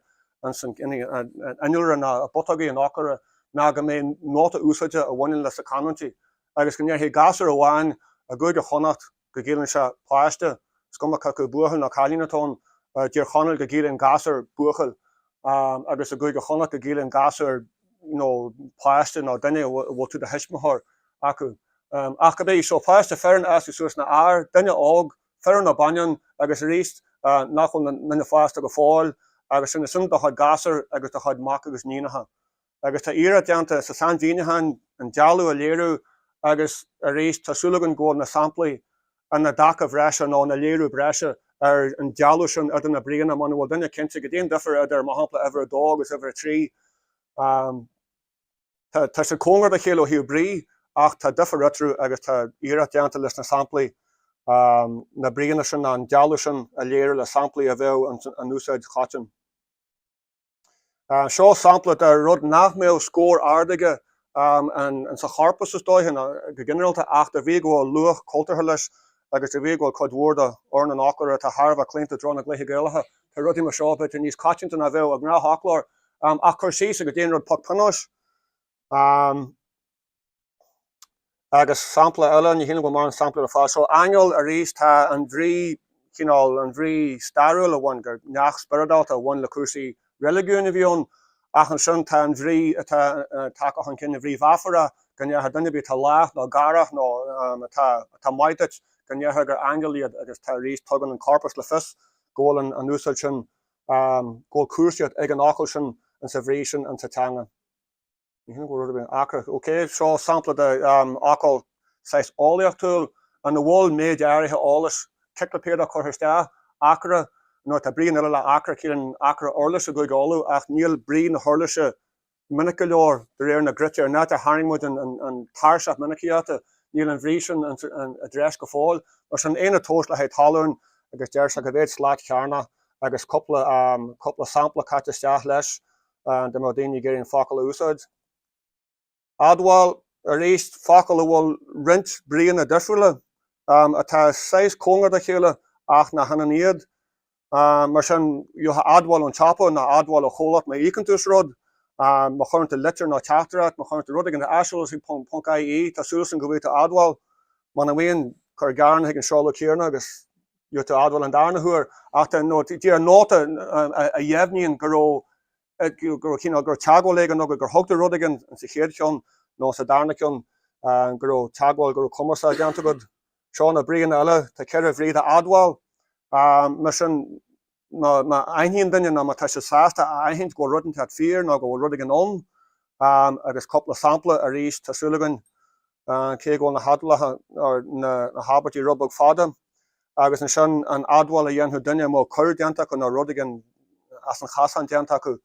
ins an innealra ná i bputógaí an fhoclóra. ná go mbeidh nóta úsáide a bhaineann leis na canúintí agus go ndéarfaidh gasúr amháin i gCúige Chonnacht go gciallaíonn sé páiste, is cuma cé acu buachaill nó cailín atá ann, i dTír Chonaill go gciallaíonn gasúr buachaill agus i gCúige Chonnacht go gciallaíonn gasúr you know páiste nó duine a bhfuil tú do thuismitheoir acu. Ach cibé, so páiste fireann a fhásfaidh suas ina fhear, duine óg, fireann nó baineann agus arís nach bhfuil ina nduine fásta go fóill agus sin ansin do chuid gasúr agus do chuid mac agus níonacha. Agus tá iarracht déanta sa sainmhíniúchán an dealú a léiriú agus arís tá súil againn go bhfuil na samplaí ina dtaca bhreise nó ina léiriú breise ar an dealú sin idir na bríonna muna bhfuil duine cinnte goidé an difear idir, mar shampla, uimhir a dó agus uimhir a 3. Tá siad cóngarach dá chéile ó thaobh brí ach tá difear eatarthu agus tá iarracht déanta leis na samplaí na bríonna sin, an dealú sin a léiriú le samplaí a bheadh in úsáid choiteann. Seo sampla de rud nach mbeadh scór ard aige sa chorpas is dóiche, go ginearálta, ach de bhrí go bhfuil luach cultúrtha leis agus de bhrí go bhfuil cuid mhór de fhoireann an fhoclóra atá thar a bheith claonta i dtreo na gcluichí Gaelacha, tá rudaí mar seo b'fhéidir níos coitianta ná a bheadh i ngnáthfhoclóir. Ach cur síos ar goidé an rud poc pionóis. Agus sampla eile, ní shílim go bhfuil mórán samplaí le fáil. So, aingeal arís, tá an bhrí, cineál, an bhrí stairiúil a bhain, gur neach spioradálta a bhain le cúrsaí reiligiúin a bhí ann, ach ansin tá an bhrí atá tagtha chun cinn, an bhrí mheafarach, go ndéarfá duine ar bith atá lách nó garach nó atá, atá maith duit, go ndéarfá gur aingeal iad agus tá arís, tugann an corpas le fios go bhfuil an úsáid sin, go bhfuil cúrsaíocht ag an fhocal sin insa bhrí sin insa teanga. Ní shílim go bhfuil rud ar bith acra. Ok, seo sampla de fhocal saghas eolaíochtúil ina bhfuil méid áirithe eolais ciclipéadach curtha isteach, acra, nó tá brí eile le acra, ciallaíonn acra uirlis i gCúige Uladh ach níl brí na huirlise minic go leor de réir na gcritéar. An áit ar tharraing muid an tairseach minicíochta, níl an bhrí sin i dtreis go fóill. Mar sin, aonad tomhais le haghaidh talún agus deir sé cá mhéad slat chearnach agus cúpla cúpla sampla caite isteach leis dá mbeadh daoine ag iarraidh an focal a úsáid. Admháil, arís, focal a bhfuil roinnt bríonna difriúla atá saghas cóngarach dá chéile ach nach ionann iad. Mar sin, gheofá admháil ón tsiopa nó admháil ó chomhlacht má íocann tú as rud, má chuireann tú litir nó teachtaireacht, má chuireann tú rud éigin ar aiseolas chuig ponc ie, tá súil agam go bhfaighidh tú admháil. Muna bhfaigheann, cuir gearán chuig an seoladh céanna agus gheobhaidh tú admháil an darna huair. Ach tá díreach nóta a dheimhníonn go raibh, go raibh cineál, go raibh teagmháil éigin agat, gur thug tú rud éigin sa chéad cheann nó sa darna ceann, go raibh teagmháil, go raibh cumarsáid déanta agat. Seo na bríonna eile, tá 4 bhrí d'admháil. Mar sin, má aithníonn duine nó má tá siad sásta a aithint go bhfuil rud inteacht fíor nó go bhfuil rud éigin ann, agus cúpla sampla arís, tá súil againn, cé go bhfuil na hadmhálacha, na habairtí rud beag fada, agus ansin an admháil a dhéanfadh duine má coir déanta acu nó rud éigin as an chasán déanta acu,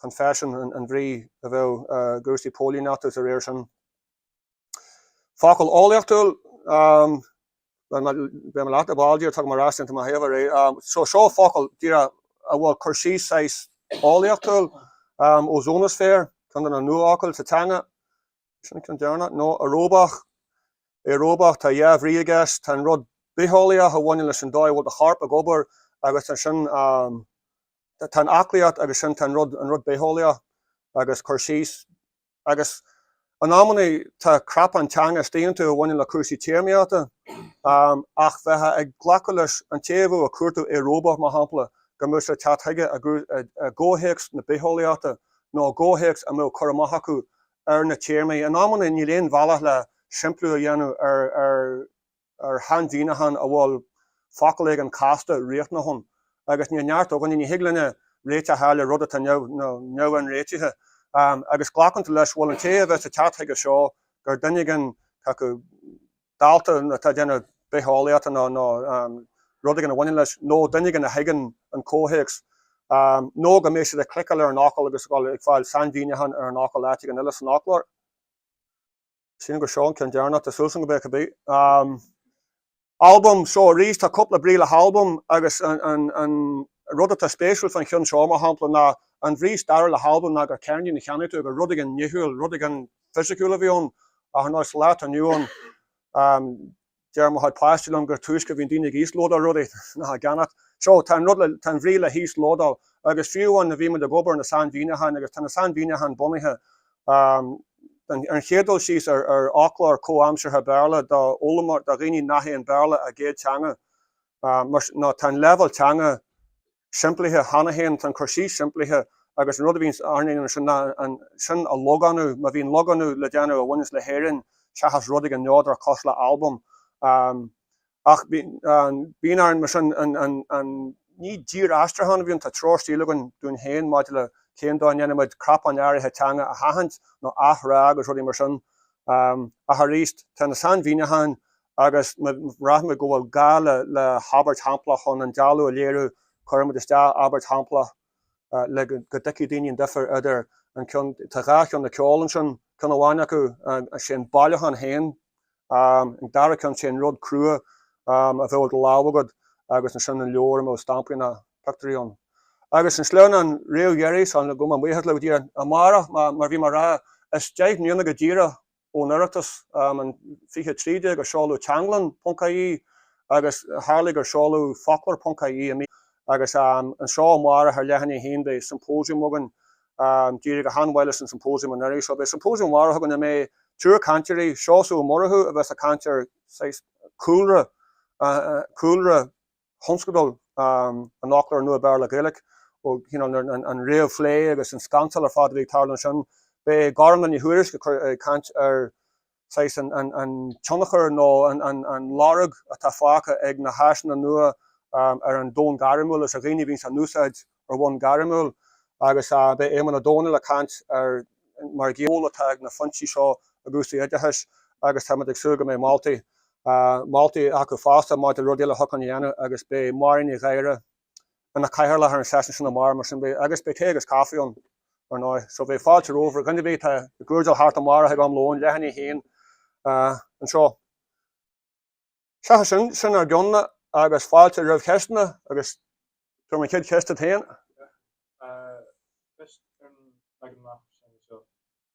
confession an bhrí a bheadh i gcúrsaí póilíneachta de réir sin. Focal eolaíochtúil, beidh mé leat ar ball díreach, tagaim ar ais déanta mo thaobh ar é. So seo focal díreach a bhfuil cur síos saghas eolaíochtúil, ozónaisféar, ceann de na nuafhocail sa teanga. Sin an ceann deireanach. No, aeróbach, aeróbach, tá dhá bhrí i gceist, tá an rud bitheolaíoch a bhaineann leis an dóigh a bhfuil do chorp ag obair agus ansin tá an aclaíocht agus sin tá an rud, an rud bitheolaíoch agus cur síos Agus in amannaí tá cnapán teanga istigh iontu a bhaineann le cúrsaí téarmaíochta, ach bheifeá ag glacadh leis an té a bheadh ag cuartú aeróbach, mar shampla, go mbeadh sé ag teacht chuige i gcomhthéacs na bitheolaíochta nó i gcomhthéacs a mbeadh cur amach acu ar na téarmaí. In amannaí níl aon bhealach le simpliú a dhéanamh ar ar shainmhíniúchán a bhfuil focal éigin casta riachtanach ann, agus níl neart againne, ní thig linne réiteach a fháil ar rud atá neamh-inréitithe. Agus glacann tú leis, bhuel, an té a bheas ag teacht chuige seo, gur duine éigin acu, dalta atá ag déanamh bitheolaíochta nó rud éigin a bhaineann leis, nó duine éigin a thuigeann an comhthéacs, nó go mbeidh siad ag cliceáil ar an fhocal agus ag dul ag fáil sainmhíniúchán ar an fhocal áit éigin eile san fhoclóir. Sílim gur seo an ceann deireanach, tá súil agam go mbeidh cibé. Albam, so arís tá cúpla brí le halbam agus an rud atá spéisiúil fán cheann seo mar shampla ná an bhrí stairiúil le halbam ná gur ceirnín a cheannaigh tú gur rud éigin nithiúil, rud éigin fisiciúil a bhí ann ach ar ndóigh sa lá atá inniu ann deir mo chuid páistí liom gur túisce a bhíonn daoine ag íoslódáil rudaí ná ag ceannach. So, tá an rud le, tá an bhrí le híoslódáil agus fiú amháin nuair a bhí muid ag obair ar na sainmhíniúcháin agus tá na sainmhíniúcháin bunaithe ar an chéad dul síos ar ar fhoclóir comhaimseartha Béarla do fhoghlaimeoir, do dhaoine nach é an Béarla a gcéad teanga. Mar sin, nó tá an leibhéal teanga simplithe cheana féin, tá an cur síos simplithe agus an rud a bhíonns orainn a dhéanamh ansin ná an sin a logánú, má bhíonn logánú le déanamh a bhaineanns le hÉirinn seachas rud éigin neodrach cosúil le albam. Ach bíonn orainn mar sin an, ní dír-aistriúchán a bhíonn, tá treoir stíle againn dúinn féin maidir le cén dóigh a ndéanaimid cnapáin áirithe teanga a sheachaint nó athrá agus rudaí mar sin. Ach arís, tá na sainmhíniúcháin agus má bhraithimid go bhfuil gá le habairt shamplach chun an dealú a léiriú, cuirimid isteach abairt shamplach le go dtuigfidh daoine an difear idir an ceann, tá dhá cheann de ceol ansin, ceann amháin acu, sé an bailiúchán féin An dara ceann, sé an rud crua a bheadh i do lámh agat agus ansin an leabhar a mbeadh stampaí ná pictiúirí ann. Agus an sleamhnán réamhdheiridh, so gabh mé buíochas le Dia, amárach, mar bhí mé a rá, is 10 mbliana go díreach ón Oireachtas, an 2013 a seoladh Teanglann ponc ie agus tharlaigh gur seoladh Foclóir ponc ie i mí agus anseo amárach ar leath i ndiaidh a haon beidh symposium againn D'éirigh go han-mhaith leis an symposium anuraidh so beidh symposium amárach againn a mbeidh triúr cainteoirí, Seosamh Ó Murchú a bheas ag caint ar saghas cúlra, cúlra thionscadal an Fhoclóra Nua Béarla-Gaeilge, ó you know an réamhphlé agus an scansáil ar fad a bhí ag tarlú ansin. Beidh Gormlaith Ní Thuairisg ag caint ar saghas an tionchar nó an lorg atá fágtha ag na háiseanna nua ar an domhan gairmiúil agus ar dhaoine a bhíonns á n-úsáid ar bhonn gairmiúil agus beidh Éamonn Ó Domhnaill ag caint ar mar ról atá ag na foinsí seo i gcúrsaí oideachais agus táimid ag súil go mbeidh moltaí moltaí acu fosta maidir le rudaí eile a thiocfadh linn a dhéanamh agus beidh Máirín Ní Ghadhra ina cathaoirleach ar an seisiún sin amárach mar sin beidh agus beidh tae agus caife ann ar ndóigh. So beidh fáilte romhaibh ar dhuine ar bith atá ag guairdeall thart amárach ag am lóin, leath i ndiaidh a haon anseo. Seachas sin, sin ár gceann agus fáilte roimh cheisteanna agus tabhair an chéad cheist duit féin. Ceist ar an leagan amach sin seo,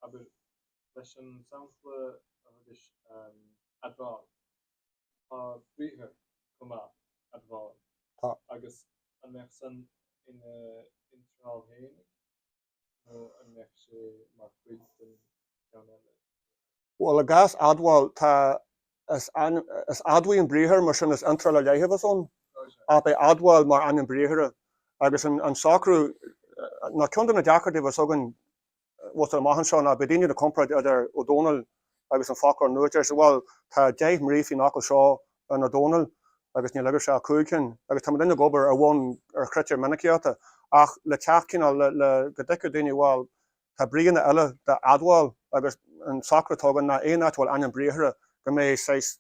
abair, leis an sampla a thugais admháil. Tá briathar chomh maith, admháil. Tá. Agus an mbeadh san ina iontráil fhéinig nó an mbeadh sé mar chuid den cheann eile? Bhuel, i gcás admháil, tá, is, is admhaigh an briathar, mar sin is iontráil ar leith a bheas ann. Ach beidh admháil mar ainm briathartha. Agus an, an socrú, nó ceann de na deacrachtaí a bheas againn bhfuil amach anseo ná beidh daoine ag comparáid idir Ó Dónaill agus an foclóir nua. Deir siad, bhuel, tá 10 mbrí faoin fhocal seo in Ó Dónaill agus níl agaibhse ach 5 cinn. Agus tá muidinne ag obair ar bhonn ar chritéir minicíochta ach le teacht cineál le, le go dtuigfeadh daoine, bhuel, tá bríonna eile d'admháil agus an socrú atá againn ná aon áit a bhfuil ainm briathartha go mbeidh saghas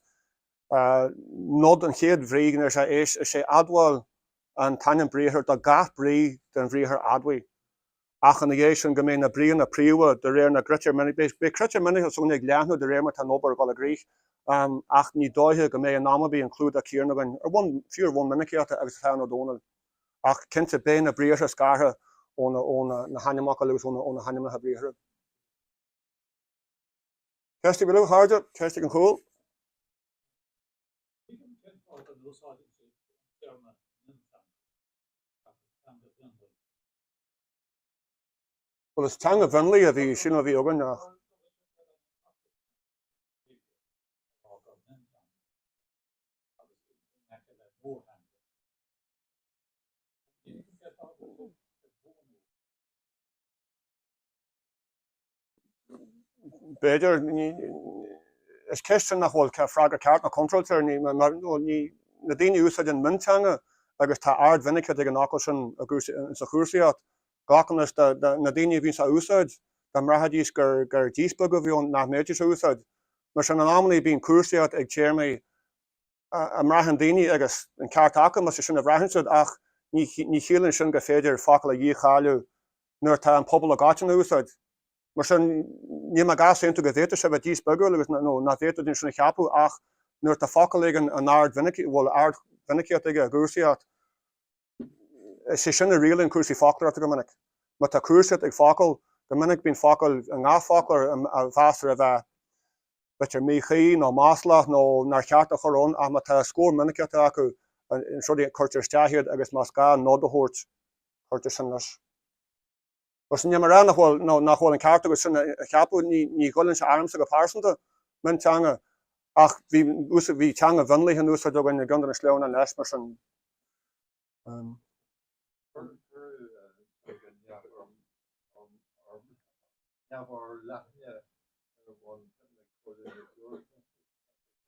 nod an chéad bhrí go ndeir sé éist, is é admháil an t-ainm briathartha do gach brí den bhriathar admhaigh, ach ina dhiaidh sin go mbeidh na bríonna príomha de réir na gcritéar minic. Beidh critéir mhinicíochta s'againne ag leathnú de réir mar atá an obair ag dul i gcrích, ach ní dóiche go mbeidh in am ar bith an clúdach céanna againn, ar bhonn, fiú ar bhonn minicíochta agus atá in Ó Dónaill. Ach cinnte, beidh na briathra scartha ó na hainmfhocail agus ó na hainmneacha briathartha. Ceist ar bith eile, a chairde? Ceist ag an chúl? Tuigim cén fáth a n-úsáideann siad an téarma mionteanga seachas teanga mhionlaigh. Bhuel, is teanga mhionlaigh a bhí, sílim a bhí againn ach. B'fhéidir. Is ceist sin nach bhfuil freagra ceart ná contráilte air. Na daoine a úsáideann mionteanga agus tá ardmhinicíocht ag an fhocal sin sa chúrsaíocht, glacann leis na daoine a bhíonns á úsáid, dá mbraithfidís gur díspeagadh a bhí ann nach mbeidís á úsáid. Mar sin, in amannaí bíonn cúrsaíocht ag téarmaí a mbraitheann daoine, agus an ceart acu más é sin a bhraitheann siad, ach ní chiallaíonn sin gur féidir focal a dhícháiliú nuair atá an pobal i gcoitinne á úsáid. Mar sin, níl mé ag easaontú go bhféadfadh sé a bheith díspeagúil agus nó nach bhféadfadh duine sin a cheapadh ach nuair atá focal éigin in ardmhinic, bhfuil ardmhinicíocht aige i gcúrsaíocht, is é sin a rialaíonn cúrsaí foclóireachta go minic. Má tá cúrsaíocht ag focal, go minic bíonn focail i ngach foclóir a mheastar a bheith b'fhéidir míchuí nó maslach nó nár cheart a chur ann ach má tá scór minicíochta acu. An rudaí a cuirtear isteach iad agus más gá nod a thabhairt, cuirtear sin leis. Mar sin, níl mé ag rá nach bhfuil, nó nach bhfuil an ceart agat sin a cheapadh, ní, ní ghoilleann sé ormsa go pearsanta, mionteanga, ach bhí, bhí teanga mhionlaigh in úsáid againn i gceann de na sleamhnáin leis, mar sin.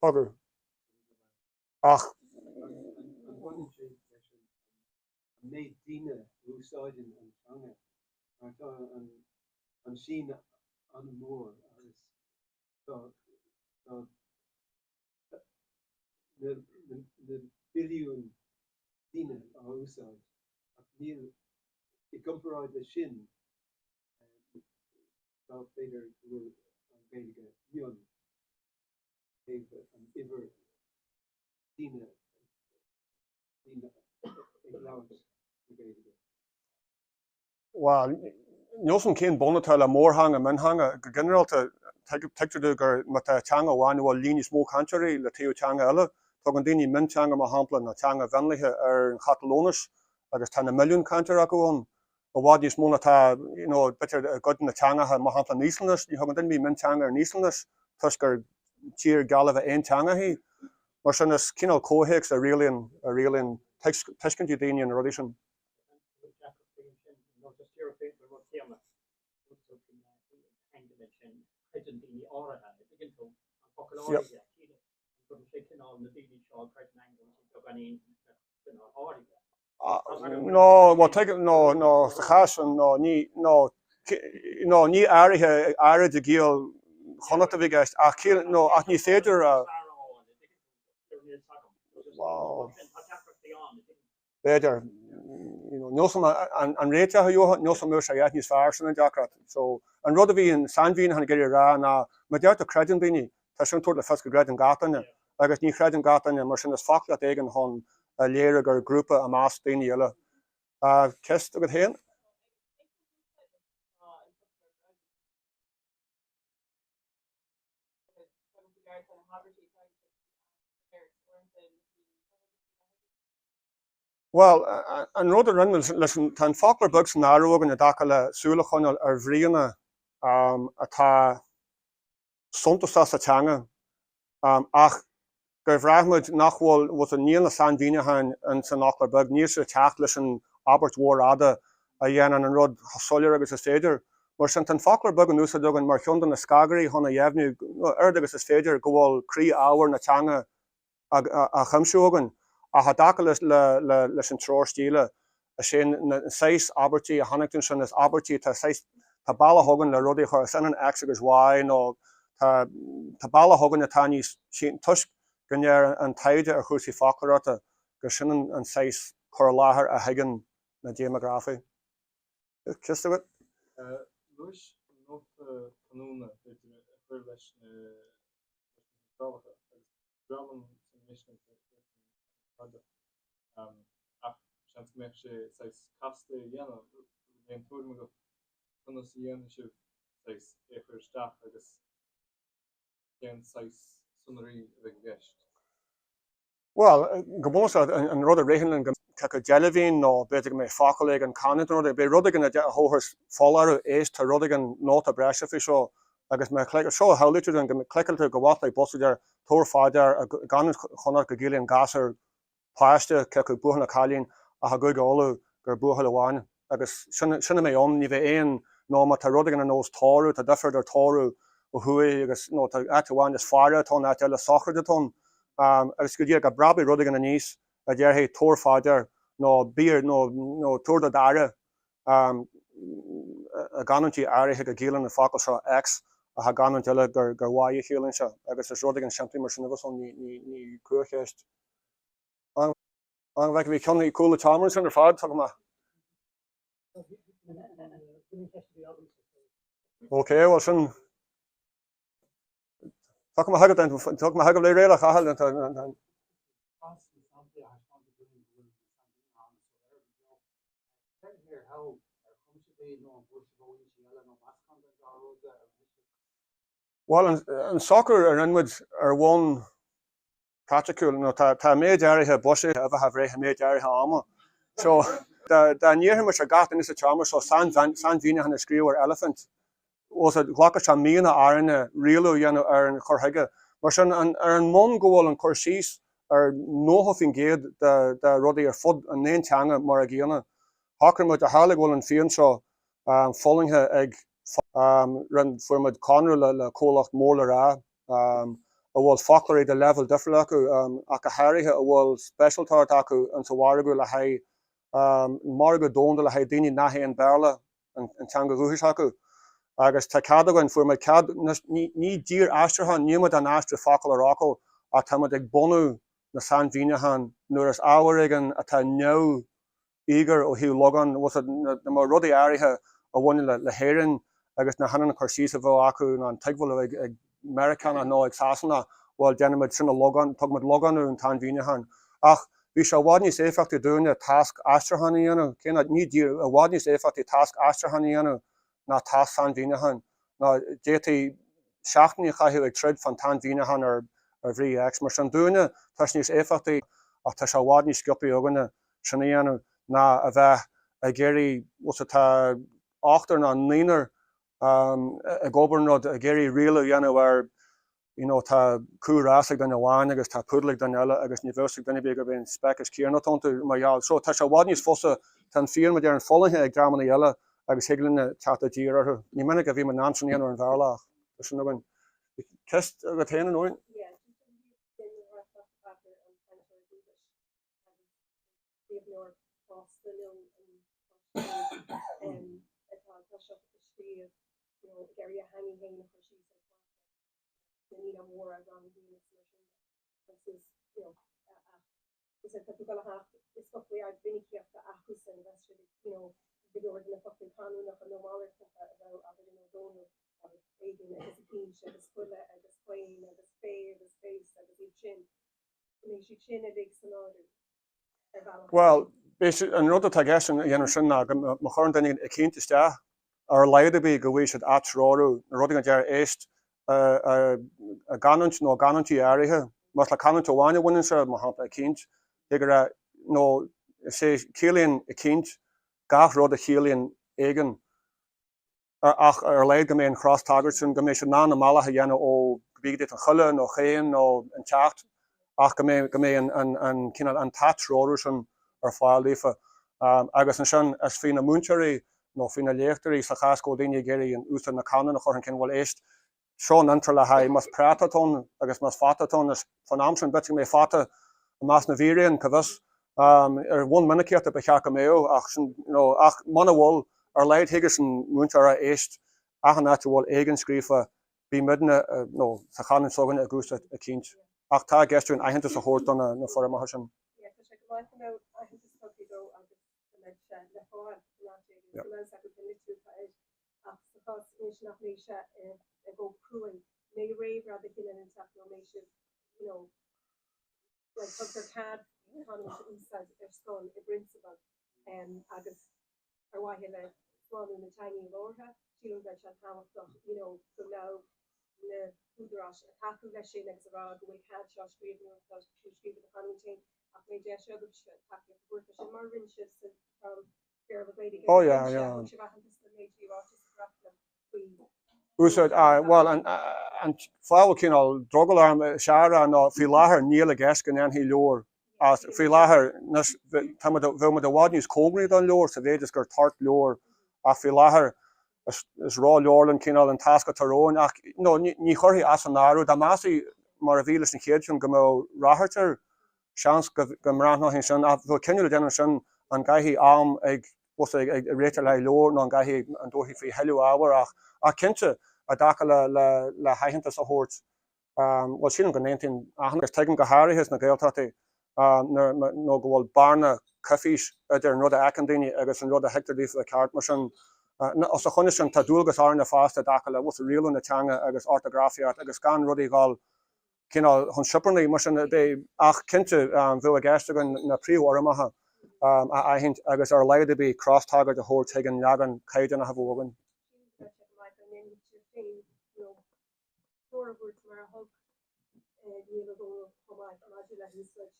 Tugadh. Ach. An méid daoine a úsáideann an teanga, mar tá an tSín an-mhór agus tá na billiúin daoine á úsáid ach níl, i gcomparáid leis sin, tá, b'fhéidir go bhfuil an Ghaeilge mion ó thaobh an uimhir daoine daoine ag labhairt na Gaeilge. Bhuel, níl 's a'm cén bun atá le mórtheanga, miontheanga. Go ginearálta, tuigtear domh gur má tá teanga amháin a bhfuil líon níos mó cainteoirí le taobh teanga eile, tugann daoine mionteanga, mar shampla, nó teanga mhionlaithe ar an Chatalóinis agus tá na milliúin cainteoir acu ann, i bhfad níos mó ná tá, you know, b'fhéidir i gcuid de na teangacha, mar shampla an Íoslainnis, ní thugann duine ar bith mionteanga ar an Íoslainnis toisc gur tír geall le bheith aonteangach í. Mar sin, is cineál comhthéacs a rialaíonn, a rialaíonn tuiscintí daoine ar na rudaí sin. No, bhuel, tuigim, no, no, sa chás sin, no, ní, no, no, ní áirithe, áirid i gciall Chonnacht a bhí i gceist, ach ciall, no, ach ní féidir a, bhuel, b'fhéidir, you know, níl 's a'm an réiteach a gheofá, níl 's a'm an mbeadh sé a dhath níos fearr, sin an deacracht. So, an rud a bhí an sainmhíniúchán ag iarraidh a rá ná, má deir tú creideann daoine, tá sin ag tabhairt le fios go gcreideann gach duine, agus ní chreideann gach duine, mar sin is foclaíocht éigin chun a léiriú gur grúpa i measc daoine eile. Ceist agat féin? Bhuel, an rud a rinne muid leis an, tá an foclóir beag san áireamh againn i dtaca le súil a choinneáil ar bhríonna atá suntasach sa teanga ach gur bhraith muid nach bhfuil, bhfuil, níl na sainmhíniúcháin in san fhoclóir beag, níl siad ag teacht leis an abairt mhór fhada a dhéanann an rud chomh soiléir agus is féidir. Mar sin, tá an foclóir beag in úsáid againn mar cheann de na scagairí chun a dheimhniú, oiread agus is féidir, go bhfuil croí-ábhar na teanga á chuimsiú againn, ach i dtaca leis an treoir stíle, is é na saghas abairtí a chonaic tú ansin, is abairtí atá saghas, tá bealach againn le rudaí a chur, is ionann X agus Y nó tá, tá bealach againn atá níos, toisc go ndeir an taighde ar chúrsaí foclóireachta gur sin an saghas cur i láthair a thuigeann na déimeagrafaigh. Ceist agat? Luais nóta canúna, b'fhéidir, a chur leis na hiontrálacha agus ba bhreá liom san fheiscint ach seans go mbeadh sé saghas casta a dhéanamh, an bhfuil aon tuairim agat conas a dhéanfaidh sibh saghas é a chur isteach agus cén saghas sonraí a bheidh i gceist? Bhuel, go bunúsach, an rud a ritheann linn go mbeadh deilbhín nó b'fhéidir go mbeidh focal éigin, canúint nó rud éigin, beidh rud éigin a thabharfas foláireamh, éist, tá rud éigin, nóta breise faoi seo agus má chliceáil, seo a shamhlaítear dúinn, go gcliceálann tú go bhfágfaidh bosca deir tabhair fá dear i gcanúint Chonnacht go gciallaíonn gasúr páiste, cé acu buachaill nó cailín, ach i gCúige Uladh gur buachaill amháin. Agus sin, sin a mbeidh ann, ní bheidh aon, nó má tá rud éigin ar nós tórramh, tá difear idir tórramh ó thuaidh agus, nó tá áit amháin is faire atá ann, áit eile sochraid atá ann. Agus go díreach go bpreabfaidh rud éigin aníos a déarfaidh tabhair fá dear, nó bí ar, nó, nó tabhair do d'aire, i gcanúintí áirithe go gciallaíonn an focal seo X ach i gcanúint eile gur, gur Y a chiallaíonn sé. Agus is rud éigin simplí mar sin a bheas ann, ní, ní, ní cruacheist. An bhfeiceann bhí ceann cúl an tseomra ansin ar fad, tugtha amach. Ok, bhuel sin. Tugtha amach agat, tugtha amach agat le réileach, Cathal. Bhuel, an socrú a rinne muid ar bhonn. Praiticiúil, nó tá méid áirithe buiséid a bheith á bhreith i méid áirithe ama. So, dá n-iarrfaimis ar gach duine sa tseomra seo sainmhíniúchán a scríobh ar eilifint, bhuel, ghlacfadh sé míonna orainne rialú a dhéanamh ar an chur chuige. Mar sin, ar an mbonn go bhfuil an cur síos ar 90% de rudaí ar fud an aon teanga mar a gcéanna, shocraigh muid, ó tharla go bhfuil an phian seo fulaingthe ag, fuair muid conradh le comhlacht mór le rá, a bhfuil foclóirí de leibhéal difriúil acu, ach go háirithe a bhfuil speisialtóireacht acu insa mhargadh le haghaidh, margadh domhanda le haghaidh daoine nach é an Béarla an teanga dhúchais acu. Agus tá cead againn, fuair muid cead, ní dír-aistriúchán, níl muid á n-aistriú focal ar fhocal ach tá muid ag bunú na sainmhíniúchán nuair is ábhar éigin atá neamh íogair ó thaobh logán, bhfuil fhios a'd, na rudaí áirithe a bhaineann le hÉirinn agus nach ionann an cur síos a bheadh acu ná an tuigbheáil a bheadh ag Meiriceánach nó ag Sasanach, bhuel, déanaimid sin a logán, tugaimid logánú an tsainmhíniúcháin. Ach bhí sé i bhfad níos éifeachtaí dúinne tasc aistriúcháin a dhéanamh, cé nach, ní díreach, i bhfad níos éifeachtaí tasc aistriúcháin a dhéanamh ná tasc sainmhíniúcháin, ná d'fhéadfaí seachtainí a chaitheamh ag troid fán tsainmhíniúchán ar bhrí X. Mar sin dúinne, tá sé níos éifeachtaí ach tá sé i bhfad níos sciobthaí againne sin a dhéanamh ná a bheith ag iarraidh, bhfuil fhios a'd, tá ochtar nó naonúr ag obair an rud, ag iarraidh rialú a dhéanamh ar, you know, tá cú rása ag duine amháin agus tá púdal ag duine eile agus ní bheadh fhios ag duine ar bith gurb é an speiceas céanna atá iontu mar gheall. So tá sé i bhfad níos fusa, tá an phian, mar a déarfá, fulaingthe ag dreamanna eile agus thig linne teacht i dtír orthu. Ní minic a bhí muid in ann sin a dhéanamh ar an Bhéarla ach tá sin againn. Ceist agat féin, a Nóirín? Yeah, just an den bhreac idir an cainteoir dúchais agus scríbhneoir fásta nó an páiste atá ag toiseacht ag scríobh, you know, ag iarraidh a theanga féin a chur síos ar pháipéar, na naíonáin mhóra, rang a haon agus mar sin de. Agus is, you know, ach is tá tú ag dul a theacht, is foclaí ardmhinicíochta acusan, bheas siad ag, you know, go leor de na foclaí canúnacha nó malartacha a bheadh abair in Ó Dónaill, abair, éigin agus eicínt agus chuile agus chaon agus fé agus fés agus iad sin, go mbeidh siad sin uilig san áireamh ar bhealach. Bhuel, an rud atá i gceist a dhéanamh sin ná go má chuireann duine eicínt isteach, ar a laghad ar bith go bhfaighidh siad atreorú, na rudaí go deir éist i gcanúint nó i gcanúintí áirithe, más le canúint amháin a bhaineann sé, mar shampla eicínt, thig a rá, nó is é ciallaíonn eicínt gach rud a chiallaíonn éigin. ach ar a laghad go mbeidh an chros-tagairt sin, go mbeidh siad in ann a mbealach a dhéanamh ó cibé an chuile nó chaon nó an teacht ach go mbeidh, go mbeidh an, an, an cineál, an t-atreorú sin ar fáil daofa. Agus ansin is faoi na múinteoirí nó faoi na léachtóirí sa chás go bhfuil daoine ag iarraidh an úsáid na canúna a chur chun cinn, bhuel éist, Seo an iontráil le haghaidh más práta atá ann agus más fata atá ann, is fán am sin b'fhéidir go mbeidh fata i measc na bhfíréan, cá bhfios. Ar bhonn minicíochta ba cheart go mbeadh ach sin, you know, ach muna bhfuil, ar a laghad thig leis an múinteoir a rá éist, achan áit a bhfuil éigin scríofa, bhí muidne, nó sa chanúint s'againne ag úsáid eicínt. Ach tá i gceist againn aitheantas a thabhairt do na foirmeacha sin. Yeah, tá sé go maith go mbeadh aitheantas tugtha dó agus go mbeidh sé le fáil in áit éigin, go mbeadh fhios acu cén litriú atá air. Ach sa chás anois nach mbeidh sé i gcóip cruinn, mbeidh réamhrá de chineál inteacht nó mbeidh sibh, you know, like tugtar cead canúint a úsáid ar scoil i bprionsabal agus ar mhaithe le slánú na teanga labhartha, sílim go mbeadh sé tábhachtach, you know, go mbeadh na húdaráis ag tacú leis sin agus a rá go bhfuil cead seo a scríobh nuair atá tú ag scríobh i do chanúint féin ach mbeidh deis agaibhse tacaíocht a thabhairt leis sin mar a rinne sibh sa cheann Béarla Gaeilge Oh yeah, yeah. Thug sibh aitheantas don méid a bhí ráite sa referendum faoi Úsáid, ah, bhuel, an, an fáth a bhfuil cineál drogall orm sea a rá ná faoi láthair níl i gceist go ndéanfaí leabhar as, faoi láthair, anois, tá muid, bheadh muid i bhfad níos cóngaraí don leabhar sa mhéid is gur toirt leabhar ach faoi láthair is, is ró-leabharlann cineál an tasc atá romhainn ach, no, ní, ní chuirfí as an áireamh, dá measfaí mar a bhí leis an chéad cheann go mbeadh ráchairt air, Seans go mbreathnófaí ansin, ach bheadh cinneadh le déanamh ansin an gcaithfí am ag ag réiteach le haghaidh leabhar nó an gcaithfí, an dtabharfaí faoi thuilleadh ábhair ach ach cinnte, i dtaca le le le haitheantas a thabhairt, bhuel sílim go n-aontaíonn achan agus tuigim go háirithe sna Gaeltachtaí nuair nó go bhfuil bearna coimhthís idir an rud a fheiceann daoine agus an rud a thuigtear daofa a bheith ceart. Mar sin, os a choinne sin, tá dualgas orainne fosta i dtaca le rialú na teanga agus ortagrafaíocht agus gan rudaí a dhul cineál chun sioparnaí, mar sin de, ach cinnte, bheadh i gceist againn na príomhfhoirmeacha a aithint agus ar a laghad ar bith cros-tagairt a thabhairt chuig an leagan caighdeánach a bheadh againn. Sílim go mbeadh sé go maith dá ndéanfadh sibh féin nó treoir a thabhairt mar a thug Niall Ó Dónaill. Chomh maith maidir le húsáid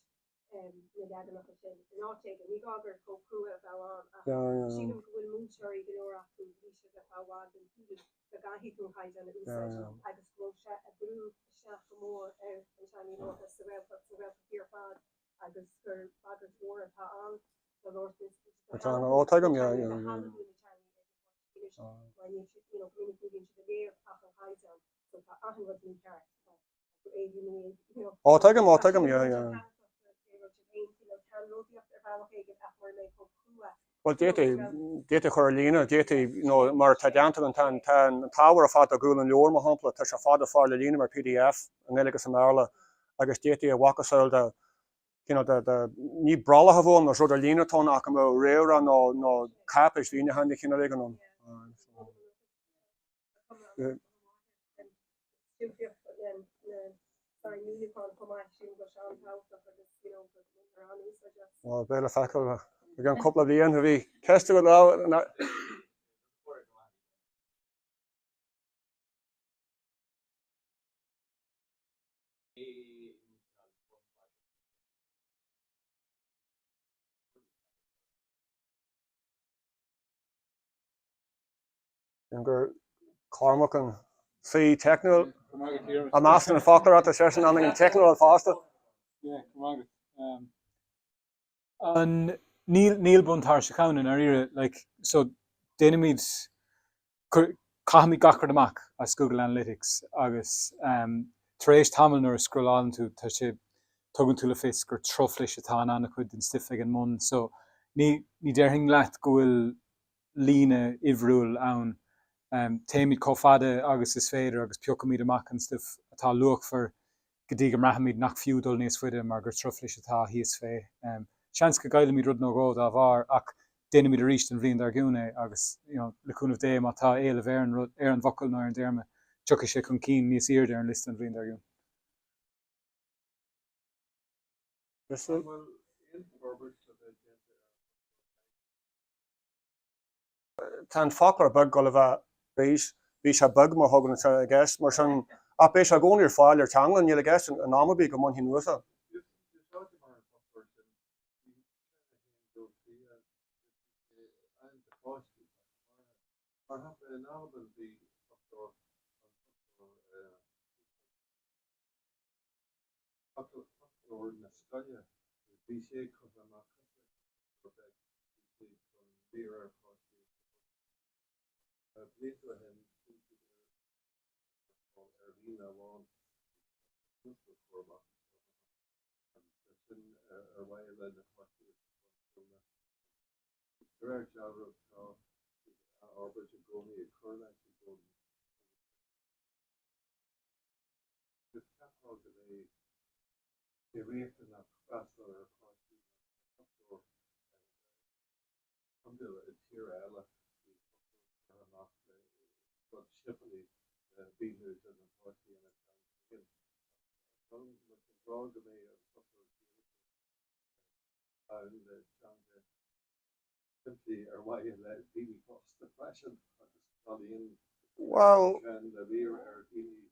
na leaganacha sin in áit éigin. Ní gá gur chomh crua a bheadh ann ach sílim go bhfuil múinteoirí, go leor acu, bhí siad ar feadh i bhfad den tuairim go gcaithfidh tú an caighdeán a úsáid agus go raibh sé ag brú isteach go mór ar an teanga nua sa Ghaeltacht, sa Ghaeltachtaí ar fad agus gur bagairt mhór atá ann do labhairt na teanga. Ó, tuigim, yeah, yeah, yeah. do shealbhú na teanga ag na páistí anois mar níl siad, you know, go minic ní bhíonn siad ag léamh ach an caighdeán so tá achan rud mícheart. Ó, tuigim, ó, tuigim, yeah, yeah. Bhuel, d'fhéadfaí, d'fhéadfaí a chur ar líne, d'fhéadfaí, you know, mar atá déanta againn, tá an, tá an t-ábhar ar fad ar gcúl an leabhair, mar shampla, tá sé ar fad ar fáil ar líne mar pdf, i nGaeilge agus i mBéarla, agus d'fhéadfaí a mhacasamhail de, you know, de, de, ní brollach a bheadh ann, más rud ar líne atá ann ach go mbeadh réamhrá nó, nó cáipéis mhíniúcháin de chineál éigin ann. Bhuel, beidh le feiceáil i gceann cúpla bliain. Bhí ceist agat lá. Gur Cormac an saoi teicniúil i measc na foclóireachta, seisean an an teicniúil fosta. An níl níl buntairseach ann i ndáiríre like so déanaimid caithimid gach rud amach as Google Analytics agus um, tar éis tamaill nuair a scrollálann tú tá sé tugann tú le fios gur truflais atá in an-chuid den stuif ag an mbun so ní ní déarfainn leat go bhfuil líne uimhriúil ann. Téimid chomh fada agus is féidir agus piocaimid amach an stuif atá luachmhar go dtí go mbraithimid nach fiú dul níos faide mar gur truflais atá thíos fé. Seans go gcaillimid rud nó dhó dá bharr ach déanaimid arís an bhliain dár gcionn é agus, you know, le cúnamh Dé má tá éileamh ar an rud, ar an bhfocal nó ar an dtéarma, tiocfaidh sé chun cinn níos airde ar an liosta an bhliain dár gcionn. An bhfuil aon forbairt le bheith déanta ar an Tá an foclóir beag ag dul a bheith arís, bhí sé beag mar thugann sé i gceist, mar sin, ach beidh sé i gcónaí ar fáil ar Teanglann, níl i gceist in am ar bith go mbainfí anuas é. Foclóir na scoile, bhí sé curtha amach cosúil le foclóir beag, bhí sé chun riar ar pháistí agus blianta ó shin bhí siad ar fáil ar líne amháin agus tá cúpla cur amach anseo agus sin ar mhaithe le na páistí agus na bunscoileanna. De réir dealraimh tá siad á fhorbairt i gcónaí ag cur leis i gcónaí agus cheapfá go mbeidh sé riachtanach freastal ar pháistí mar tá foclóir iondúil i tír eile bhí foclóir curtha amach le rud simplí le mhíniú do na páistí ina dteanga féin ach tá muid ag rá go mbeidh an foclóir Gaeilge ann le teanga simplí ar mhaithe le daoine fásta freisin agus ciallaíonn Bhuel, sin le riar ar dhaoine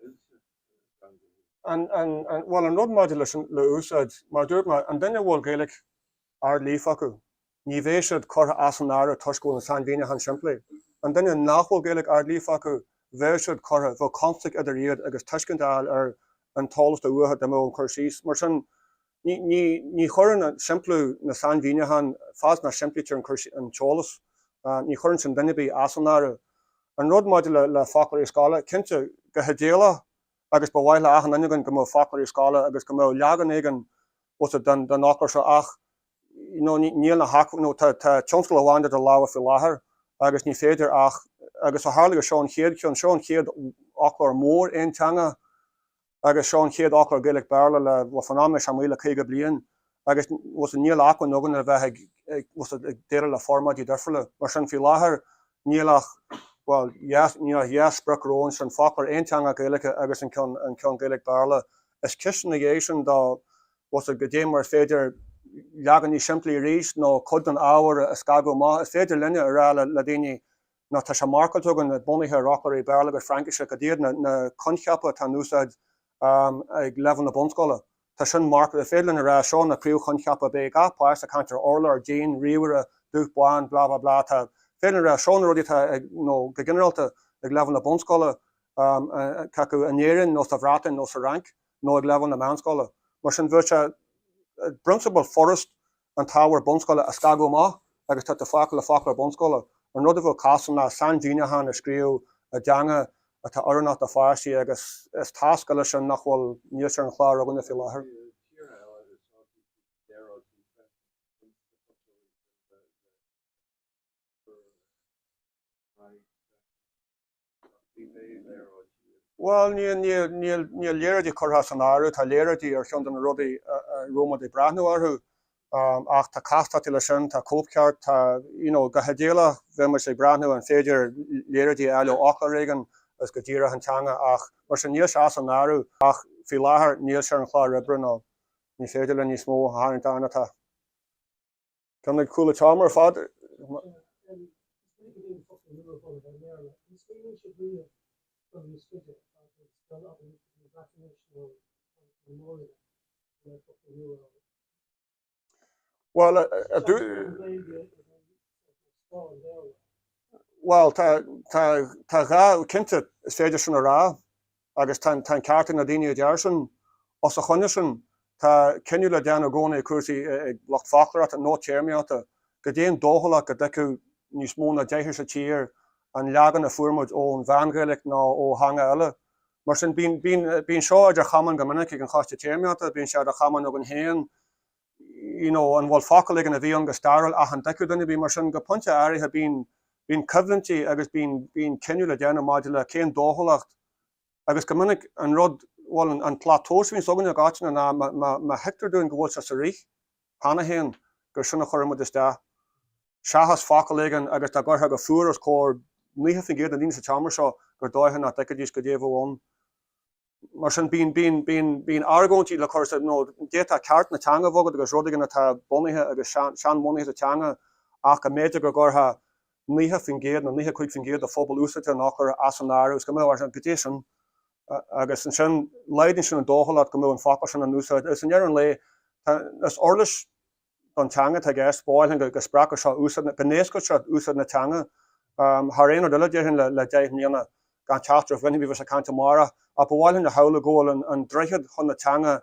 oilte ina dteanga féin. an, an, an, bhuel, an rud maidir leis an, le úsáid, mar a dúirt mé, an duine a bhfuil Gaeilge ard-líofa acu, ní bheidh siad curtha as an áireamh toisc go bhfuil an sainmhíniúchán simplí. An duine nach bhfuil Gaeilge ard-líofa acu, bheadh siad curtha, bheadh constaic idir iad agus tuiscint a fháil ar an t-eolas atá uathu dá mbeadh an cur síos. Mar sin, Ní, ní, ní chuireann simpliú na sainmhíniúchán, fad is nach simplítear an cur, an t-eolas, ní chuireann sin duine ar bith as an áireamh. An rud maidir le, le foclóirí scoile, cinnte, go hidéalach agus ba mhaith le achan duine againn go mbeadh foclóirí scoile agus go mbeadh leagan éigin os den, den fhoclóir seo ach, you know, ní, níl na hacmhainní, nó tá, tá tionscal amháin idir lámha faoi láthair agus ní féidir ach, agus ó tharla gur seo an chéad cheann, seo an chéad fhoclóir mór aonteanga Agus seo an chéad fhoclóir Gaeilge-Béarla le, bhuel, fán am é seo amuigh le 50 bliain agus, bhuel, níl acmhainn againn le bheith ag, ag, bhuel, ag déileáil le formáidí difriúla. Mar sin, faoi láthair, níl ach, bhuel, dhá, níl ach dhá sprioc romhainn, sin foclóir aonteangach Gaeilge agus an ceann, an ceann Gaeilge-Béarla. Is ceist ina dhiaidh sin do, bhuel, goidé mar is féidir leagan níos simplí arís nó cuid den ábhar a scagadh amach. Is féidir linne a rá le, le daoine, nó tá sé marcáilte againn bunaithe ar fhoclóirí Béarla agus Fraincise, cad iad na coincheapa atá in úsáid. Ag leibhéal na bunscoile, tá sin marcáilte, is féidir linn a rá, seo na príomhchoincheapa, beidh gach páiste ag caint ar urlár, díon, ríomhaire, dubh, bán, blah blah blah, tá, féidir linn a rá, seo na rudaí atá ag, nó go ginearálta, ag leibhéal na bunscoile, cé acu in Éirinn nó sa Bhreatain nó sa Fhrainc nó ag leibhéal na meánscoile. Mar sin, bheadh sé i bprionsabal furast an t-ábhar bunscoile a scagadh amach agus tá tú fágtha le foclóir bunscoile. An rud a bheadh casta ná sainmhíniúchán a scríobh i dteanga atá oiriúnach do pháistí agus is tasc eile sin nach bhfuil, níl sé ar an chlár againne faoi láthair. Bhuel, níl léaráidí curtha as an áireamh, tá léaráidí ar cheann de na rudaí a raibh muid ag breathnú orthu, ach tá castachtaí leis sin, tá cóipcheart, tá, you know, go hidéalach bheadh muid ag breathnú an féidir léaráidí a fháil ó fhoclóir éigin agus go díreach an teanga ach mar sin níl sé as an áireamh ach faoi láthair níl sé ar an chlár oibre nó ní féidir linn níos mó a tharraingt ann atá. Ceann ag cúl an tseomra ar fad. Bhuel, Bhuel, tá, tá, tá dhá, cinnte, is féidir sin a rá. Agus tá an ceart ag na daoine a deir sin. Os a choinne sin, tá cinneadh le déanamh i gcónaí ag cúrsaí ag lucht foclóireachta nó téarmaíochta, goidé an dóchúlacht go dtuigfeadh níos mó ná deichniúr sa tír an leagan a fuair muid ón Mheán-Ghaeilge nó ó theanga eile. Mar sin, bíonn, bíonn, bíonn seo idir chamáin go minic ag an Choiste Téarmaíochta, bíonn sé idir chamáin againn féin, you know, an bhfuil focal éigin a bhí ann go stairiúil ach an dtuigfeadh duine ar bith, mar sin, go pointe áirithe bíonn, bíonn coimhlintí agus bíonn, bíonn cinneadh le déanamh maidir le cén dóchúlacht agus go minic an rud, bhuel, an, an tslat tomhais a bhíonns againne i gcoitinne ná má, má, má thuigtear dúinn go bhfuil sé sa rith cheana féin gur sin a chuirfidh muid isteach seachas focal éigin agus dá gcuirfeá go fuar os comhair 90% de na daoine sa tseomra seo gur dóiche nach dtuigfidís goidé a bheadh ann. Mar sin, bíonn, bíonn, bíonn, bíonn argóintí le cur sa, nó d'fhéadfá ceart na teanga a bheith agat agus rud éigin atá bunaithe agus sean, seanbhunaithe sa teanga ach go mb'fhéidir go gcuirfeá 90% nó 95% de phobal úsáideach an fhoclóra as an áireamh is go mbeadh, mar goidé sin. Agus ansin, laghdaíonn sin an dóchúlacht go mbeadh an focal sin in úsáid. Agus i ndeireadh an lae, tá, is uirlis don teanga atá i gceist, ba mhaith linn go spreagfadh seo úsáid, go n-éascódh seo úsáid na teanga. Thar aon rud eile, déarfainn, le 10 mbliana, gan teacht roimh dhuine a bheas ag caint amárach, ach ba mhaith linn a shamhlú go bhfuil an droichead chun na teanga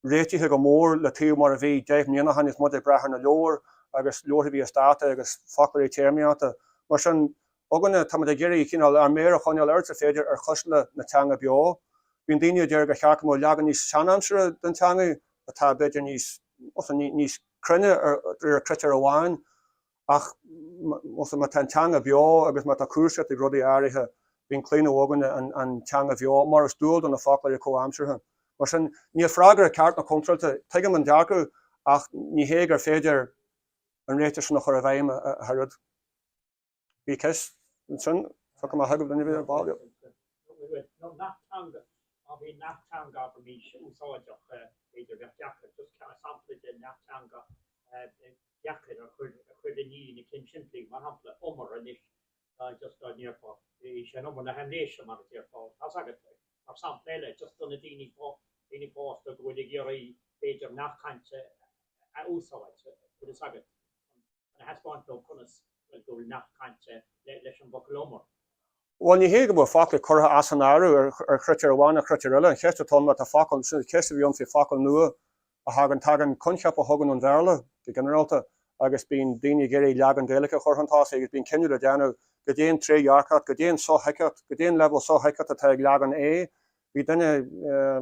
réitithe go mór le taobh mar a bhí 10 mbliana ó shin agus muid ag brath ar na leabhair agus leabhartha a bhí as dáta agus foclóirí téarmaíochta. Mar sin, againne, táimid ag iarraidh cineál ár méar a choinneáil oiread is féidir ar chuisle na teanga beo. Bíonn daoine a deir gur cheart go mbeadh leagan níos seanaimseartha den teanga atá b'fhéidir níos, níos cruinne ar ar chritéar amháin ach má tá an teanga beo agus má tá cúrsaíocht ag rudaí áirithe, bíonn claonadh againne an teanga bheo mar is dual do na foclóirí comhaimseartha. Mar sin, níl freagra ceart ná contráilte. Tuigim an dearcadh ach ní hé gur féidir an réiteach sin a chur i bhfeidhm ach oiread. Bhí ceist ansin, fágfaidh mé chugaibh duine a bhí ar ball. Nó nath teanga, má bhí nath teanga abraimis úsáideach, b'fhéidir bheadh deacair, just sampla de nath teanga deacair a chur a chur i ndiaidh na cinn simplí, mar shampla umar anois, just dá ndéarfá, bhí sé in umar na haimléise mar a déarfá, tá's agat, mar sampla eile, just do na daoine daoine fásta go bhfuil ag iarraidh b'fhéidir nath cainte a úsáid, bhfuil fhios agat. chun a thaispeáint dóibh conas go bhfuil nath cainte leis an bhfocal umar. Bhuel, ní hé go bhfuil focail curtha as an áireamh ar chritéar amháin nó chritéar eile. An cheist atá ann má tá focal, sin an cheist a bhí ann faoi focail nua a thagann, tagann coincheapa a thagann ón Bhéarla go ginearálta agus bíonn daoine ag iarraidh leagan Gaeilge a chur chun tosaigh agus bíonn cinneadh le déanamh goidé an trédhearcacht, goidé an sothuigtheacht, goidé an leibhéal sothuigtheachta atá ag leagan A. Bhí duine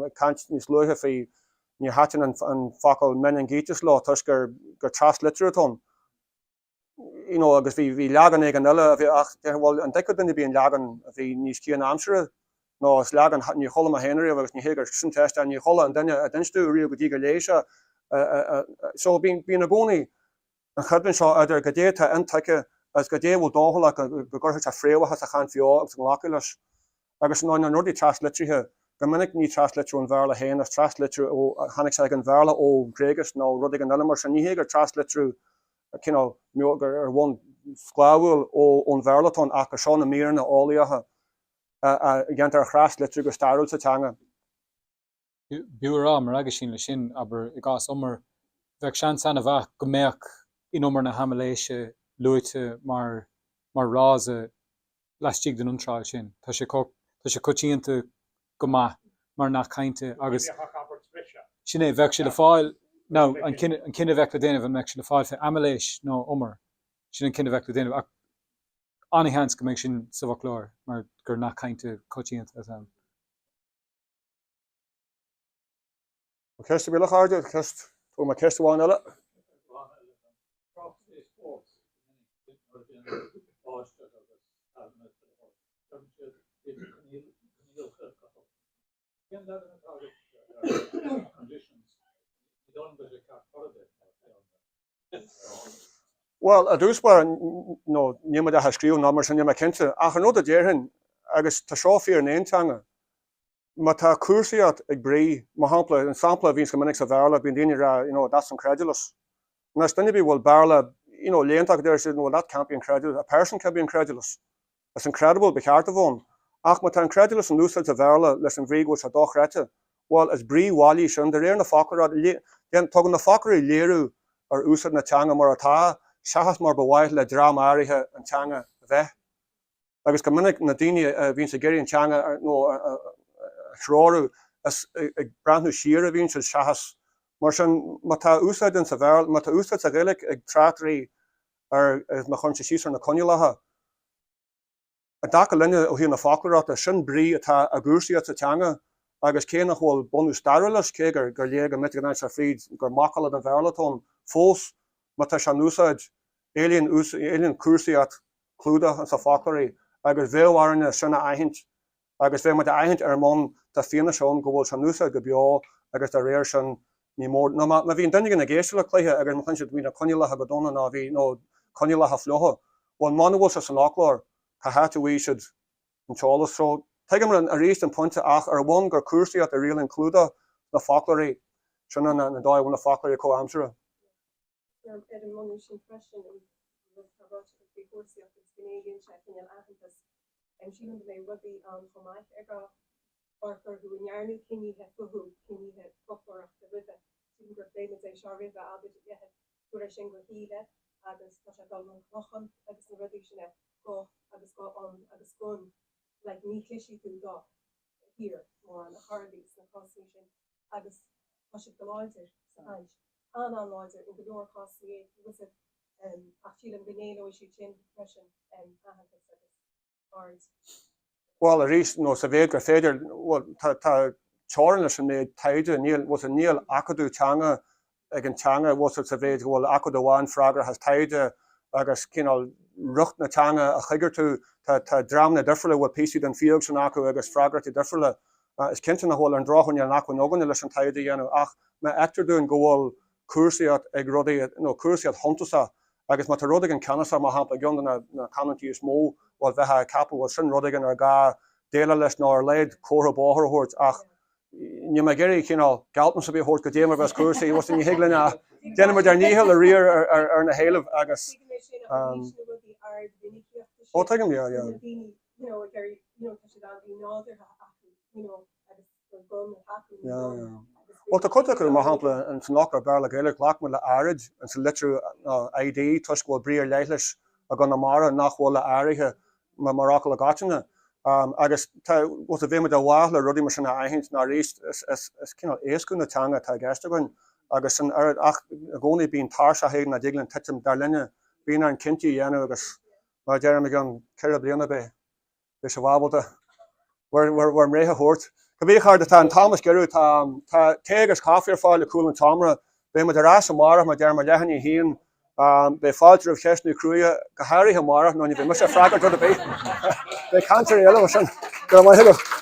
ag caint níos luaithe faoi Níor thaitin an focal meiningíteas leo toisc gur traslitriú atá ann. You know, agus bhí, bhí leagan éigin eile a bhí, ach déarfainn, bhuel, an dtuigfeadh duine ar bith an leagan a bhí níos cianaimseartha nó is leagan, níor chuala mé féin ariamh agus ní hé gur sin teist é, níor chuala an duine a d'inis domh riamh go dtí gur léigh sé. So bíonn, bíonn i gcónaí an choimhlint seo idir goidé atá intuigthe agus goidé a bhfuil dóchúlach go gcuirfidh sé fréamhacha sa chaint bheo agus go nglacfaí leis. Agus ar ndóigh na rudaí traslitrithe, go minic ní traslitriú ón Bhéarla féin, is traslitriú ó, tháinig sé ag an Bhéarla ó Ghréigis nó rud éigin eile mar sin. Ní hé gur traslitriú cineál ar bhonn sclábhúil ón Bhéarla atá ann ach gur seo na míreanna eolaíocha a dhéantar a thraslitriú go stairiúil sa teanga. B'fhiú a rá, mar aguisín leis sin, abair, i gcás umar, bheadh seans ana-mhaith go mbeadh in umar na Haimiléise luaite mar mar fhrása laistigh den iontráil sin. Tá sé tá sé coitianta go maith mar nath cainte agus. Ní bheadh ach abairt bhreise. Sin é, bheadh sé le fáil, nó an cinneadh an cinneadh a bheadh le déanamh an mbeadh sé le fáil fé Aimiléis nó umar, sin an cinneadh a bheadh le déanamh ach ana-sheans go mbeidh sin sa bhfoclóir mar gur nath cainte coitianta atá ann. Ceist ar bith, a chairde? Ceist, tógfaidh mé ceist amháin eile. Bhuel, i dtús báire, nó níl muid ach ag scríobh ná mar sin, níl mé cinnte. Ach an rud a déarfainn, agus tá seo fíor in aon teanga, má tá cúrsaíocht ag brí, mar shampla, an sampla a bhíonns go minic sa Bhéarla, bíonn daoine ag rá, you know, that's incredulous. Anois, duine ar bith a bhfuil Béarla, you know, léannta acu, deir siad, well, that can't be incredulous, a person can be incredulous. Is incredible ba cheart a bheith ann. Ach má tá incredulous in úsáid sa Bhéarla leis an bhrí go bhfuil sé dochreidte, bhuel, is brí bhailí sin, de réir na foclóireachta. Tugann na foclóirí léiriú ar úsáid na teanga mar atá, seachas mar ba mhaith le dream áirithe an teanga a bheith. Agus go minic, na daoine a bhíonns ag iarraidh an teanga nó a threorú, is ag breathnú siar a bhíonn siad seachas. Mar sin, má tá úsáid sa Bhéarla, má tá úsáid sa Ghaeilge ag tráchtairí ar, má chuireann siad síos ar na coinníollacha, I dtaca linne ó thaobh na foclóireachta, sin brí atá i gcúrsaíocht sa teanga agus cé nach bhfuil bunús stairiúil leis, cé gur léir go minic go ndéanann sé fríd gur macalla den Bhéarla atá ann, fós má tá sé in úsáid, éilíonn éilíonn cúrsaíocht clúdach insa foclóirí agus bheadh orainne sin a aithint agus bheadh muid á aithint ar an mbonn tá fianaise ann go bhfuil sé in úsáid go beo agus dá réir sin ní mór, nó má bhíonn duine éigin ag éisteacht le cluiche agus má chluineann siad bhí na coinníollacha go dona nó bhí, nó coinníollacha fliucha, bhuel muna bhfuil sé san fhoclóir, cá háit a bhfaighidh siad an t-eolas? So, tuigim arís an pointe ach ar bhonn gur cúrsaíocht a rialaíonn clúdach sna foclóirí, sin an dóigh a bhfuil na foclóirí comhaimseartha. Ar an mbunús sin freisin, an rud atá ráite agat faoi chúrsaíocht agus go n-éilíonn sé cineál aitheantas, sílim go mbeidh rudaí ann chomh maith ar gá amharc orthu a ndearnadh cinnithe fúthu, cinnithe foclóireachta roimhe. Sílim gur phléigh muid é seo roimhe, abair, leithéid, tabhair é sin go Shíle agus tá sé ag dul an Clochán agus na rudaí sin, go agus go an agus gon, like ní chloisfidh tú do thiar mórán ar chor ar bith sna cásanna sin agus tá siad go láidir sa chaint, an-an-láidir in go leor cásanna ach sílim go n-éileoidh siad sin freisin aitheantas agus aird. Bhuel, arís, nó sa mhéid gur féidir, bhuel, tá, tá teorainn leis an méid taighde, níl, bhuel, níl acadamh teanga ag an teanga, bhuel, sa mhéid go bhfuil acadamh amháin freagrach as taighde agus cineál riocht na teanga a choigeartú. Tá, tá dreamanna difriúla a bhfuil píosaí den phióg sin acu agus freagrachtaí difriúla. Is cinnte nach bhfuil, ar an drochuair, níl an acmhainn againne leis an taighde a dhéanamh ach má fheictear dúinn go bhfuil cúrsaíocht ag rudaí, nó cúrsaíocht shuntasach agus má tá rud éigin ceannasach, mar shampla, i gceann de na canúintí is mó, bhuel, bheifeá ag ceapadh, bhuel, sin rud éigin ar gá déileáil leis nó ar a laghad comhartha bóthair a thabhairt ach níl mé ag iarraidh cineál gealltanas ar bith a thabhairt goidé mar a bheas cúrsaí, bhuel, ní thig linn ach déanfaidh muid ár ndícheall a riar ar na héilimh agus Ó, tuigim, yeah, yeah. Bhuel, tá cuid acu, mar shampla, san fhoclóir Béarla-Gaeilge, ghlac muid le áirid sa litriú ID toisc go bhfuil brí ar leith leis i gConamara nach bhfuil le áirithe mar fhocal i gcoitinne. Agus tá, bhuel, bheadh muid i bhfách le rudaí mar sin a aithint nó arís is cineál éascú na teanga atá i gceist againn agus san oiread ach i gcónaí bíonn tairseach éigin nach dtig linn titim, dar linne, bíonn orainn cinntí a dhéanamh agus mar a deirim i gceann 4 bliana beidh Beidh sibh ábalta bhur mbreith a thabhairt. Cibé, a chairde, tá an t-am is giorra, tá tá tae agus caife ar fáil ag cúl an tseomra. Beidh muid ar ais amárach, mar a deirim, ar leath i ndiaidh a haon. Beidh fáilte roimh cheisteanna crua, go háirithe amárach, nó ní bheidh mise ag freagairt rud ar bith. Beidh cainteoirí eile mar sin. Go raibh maith agat.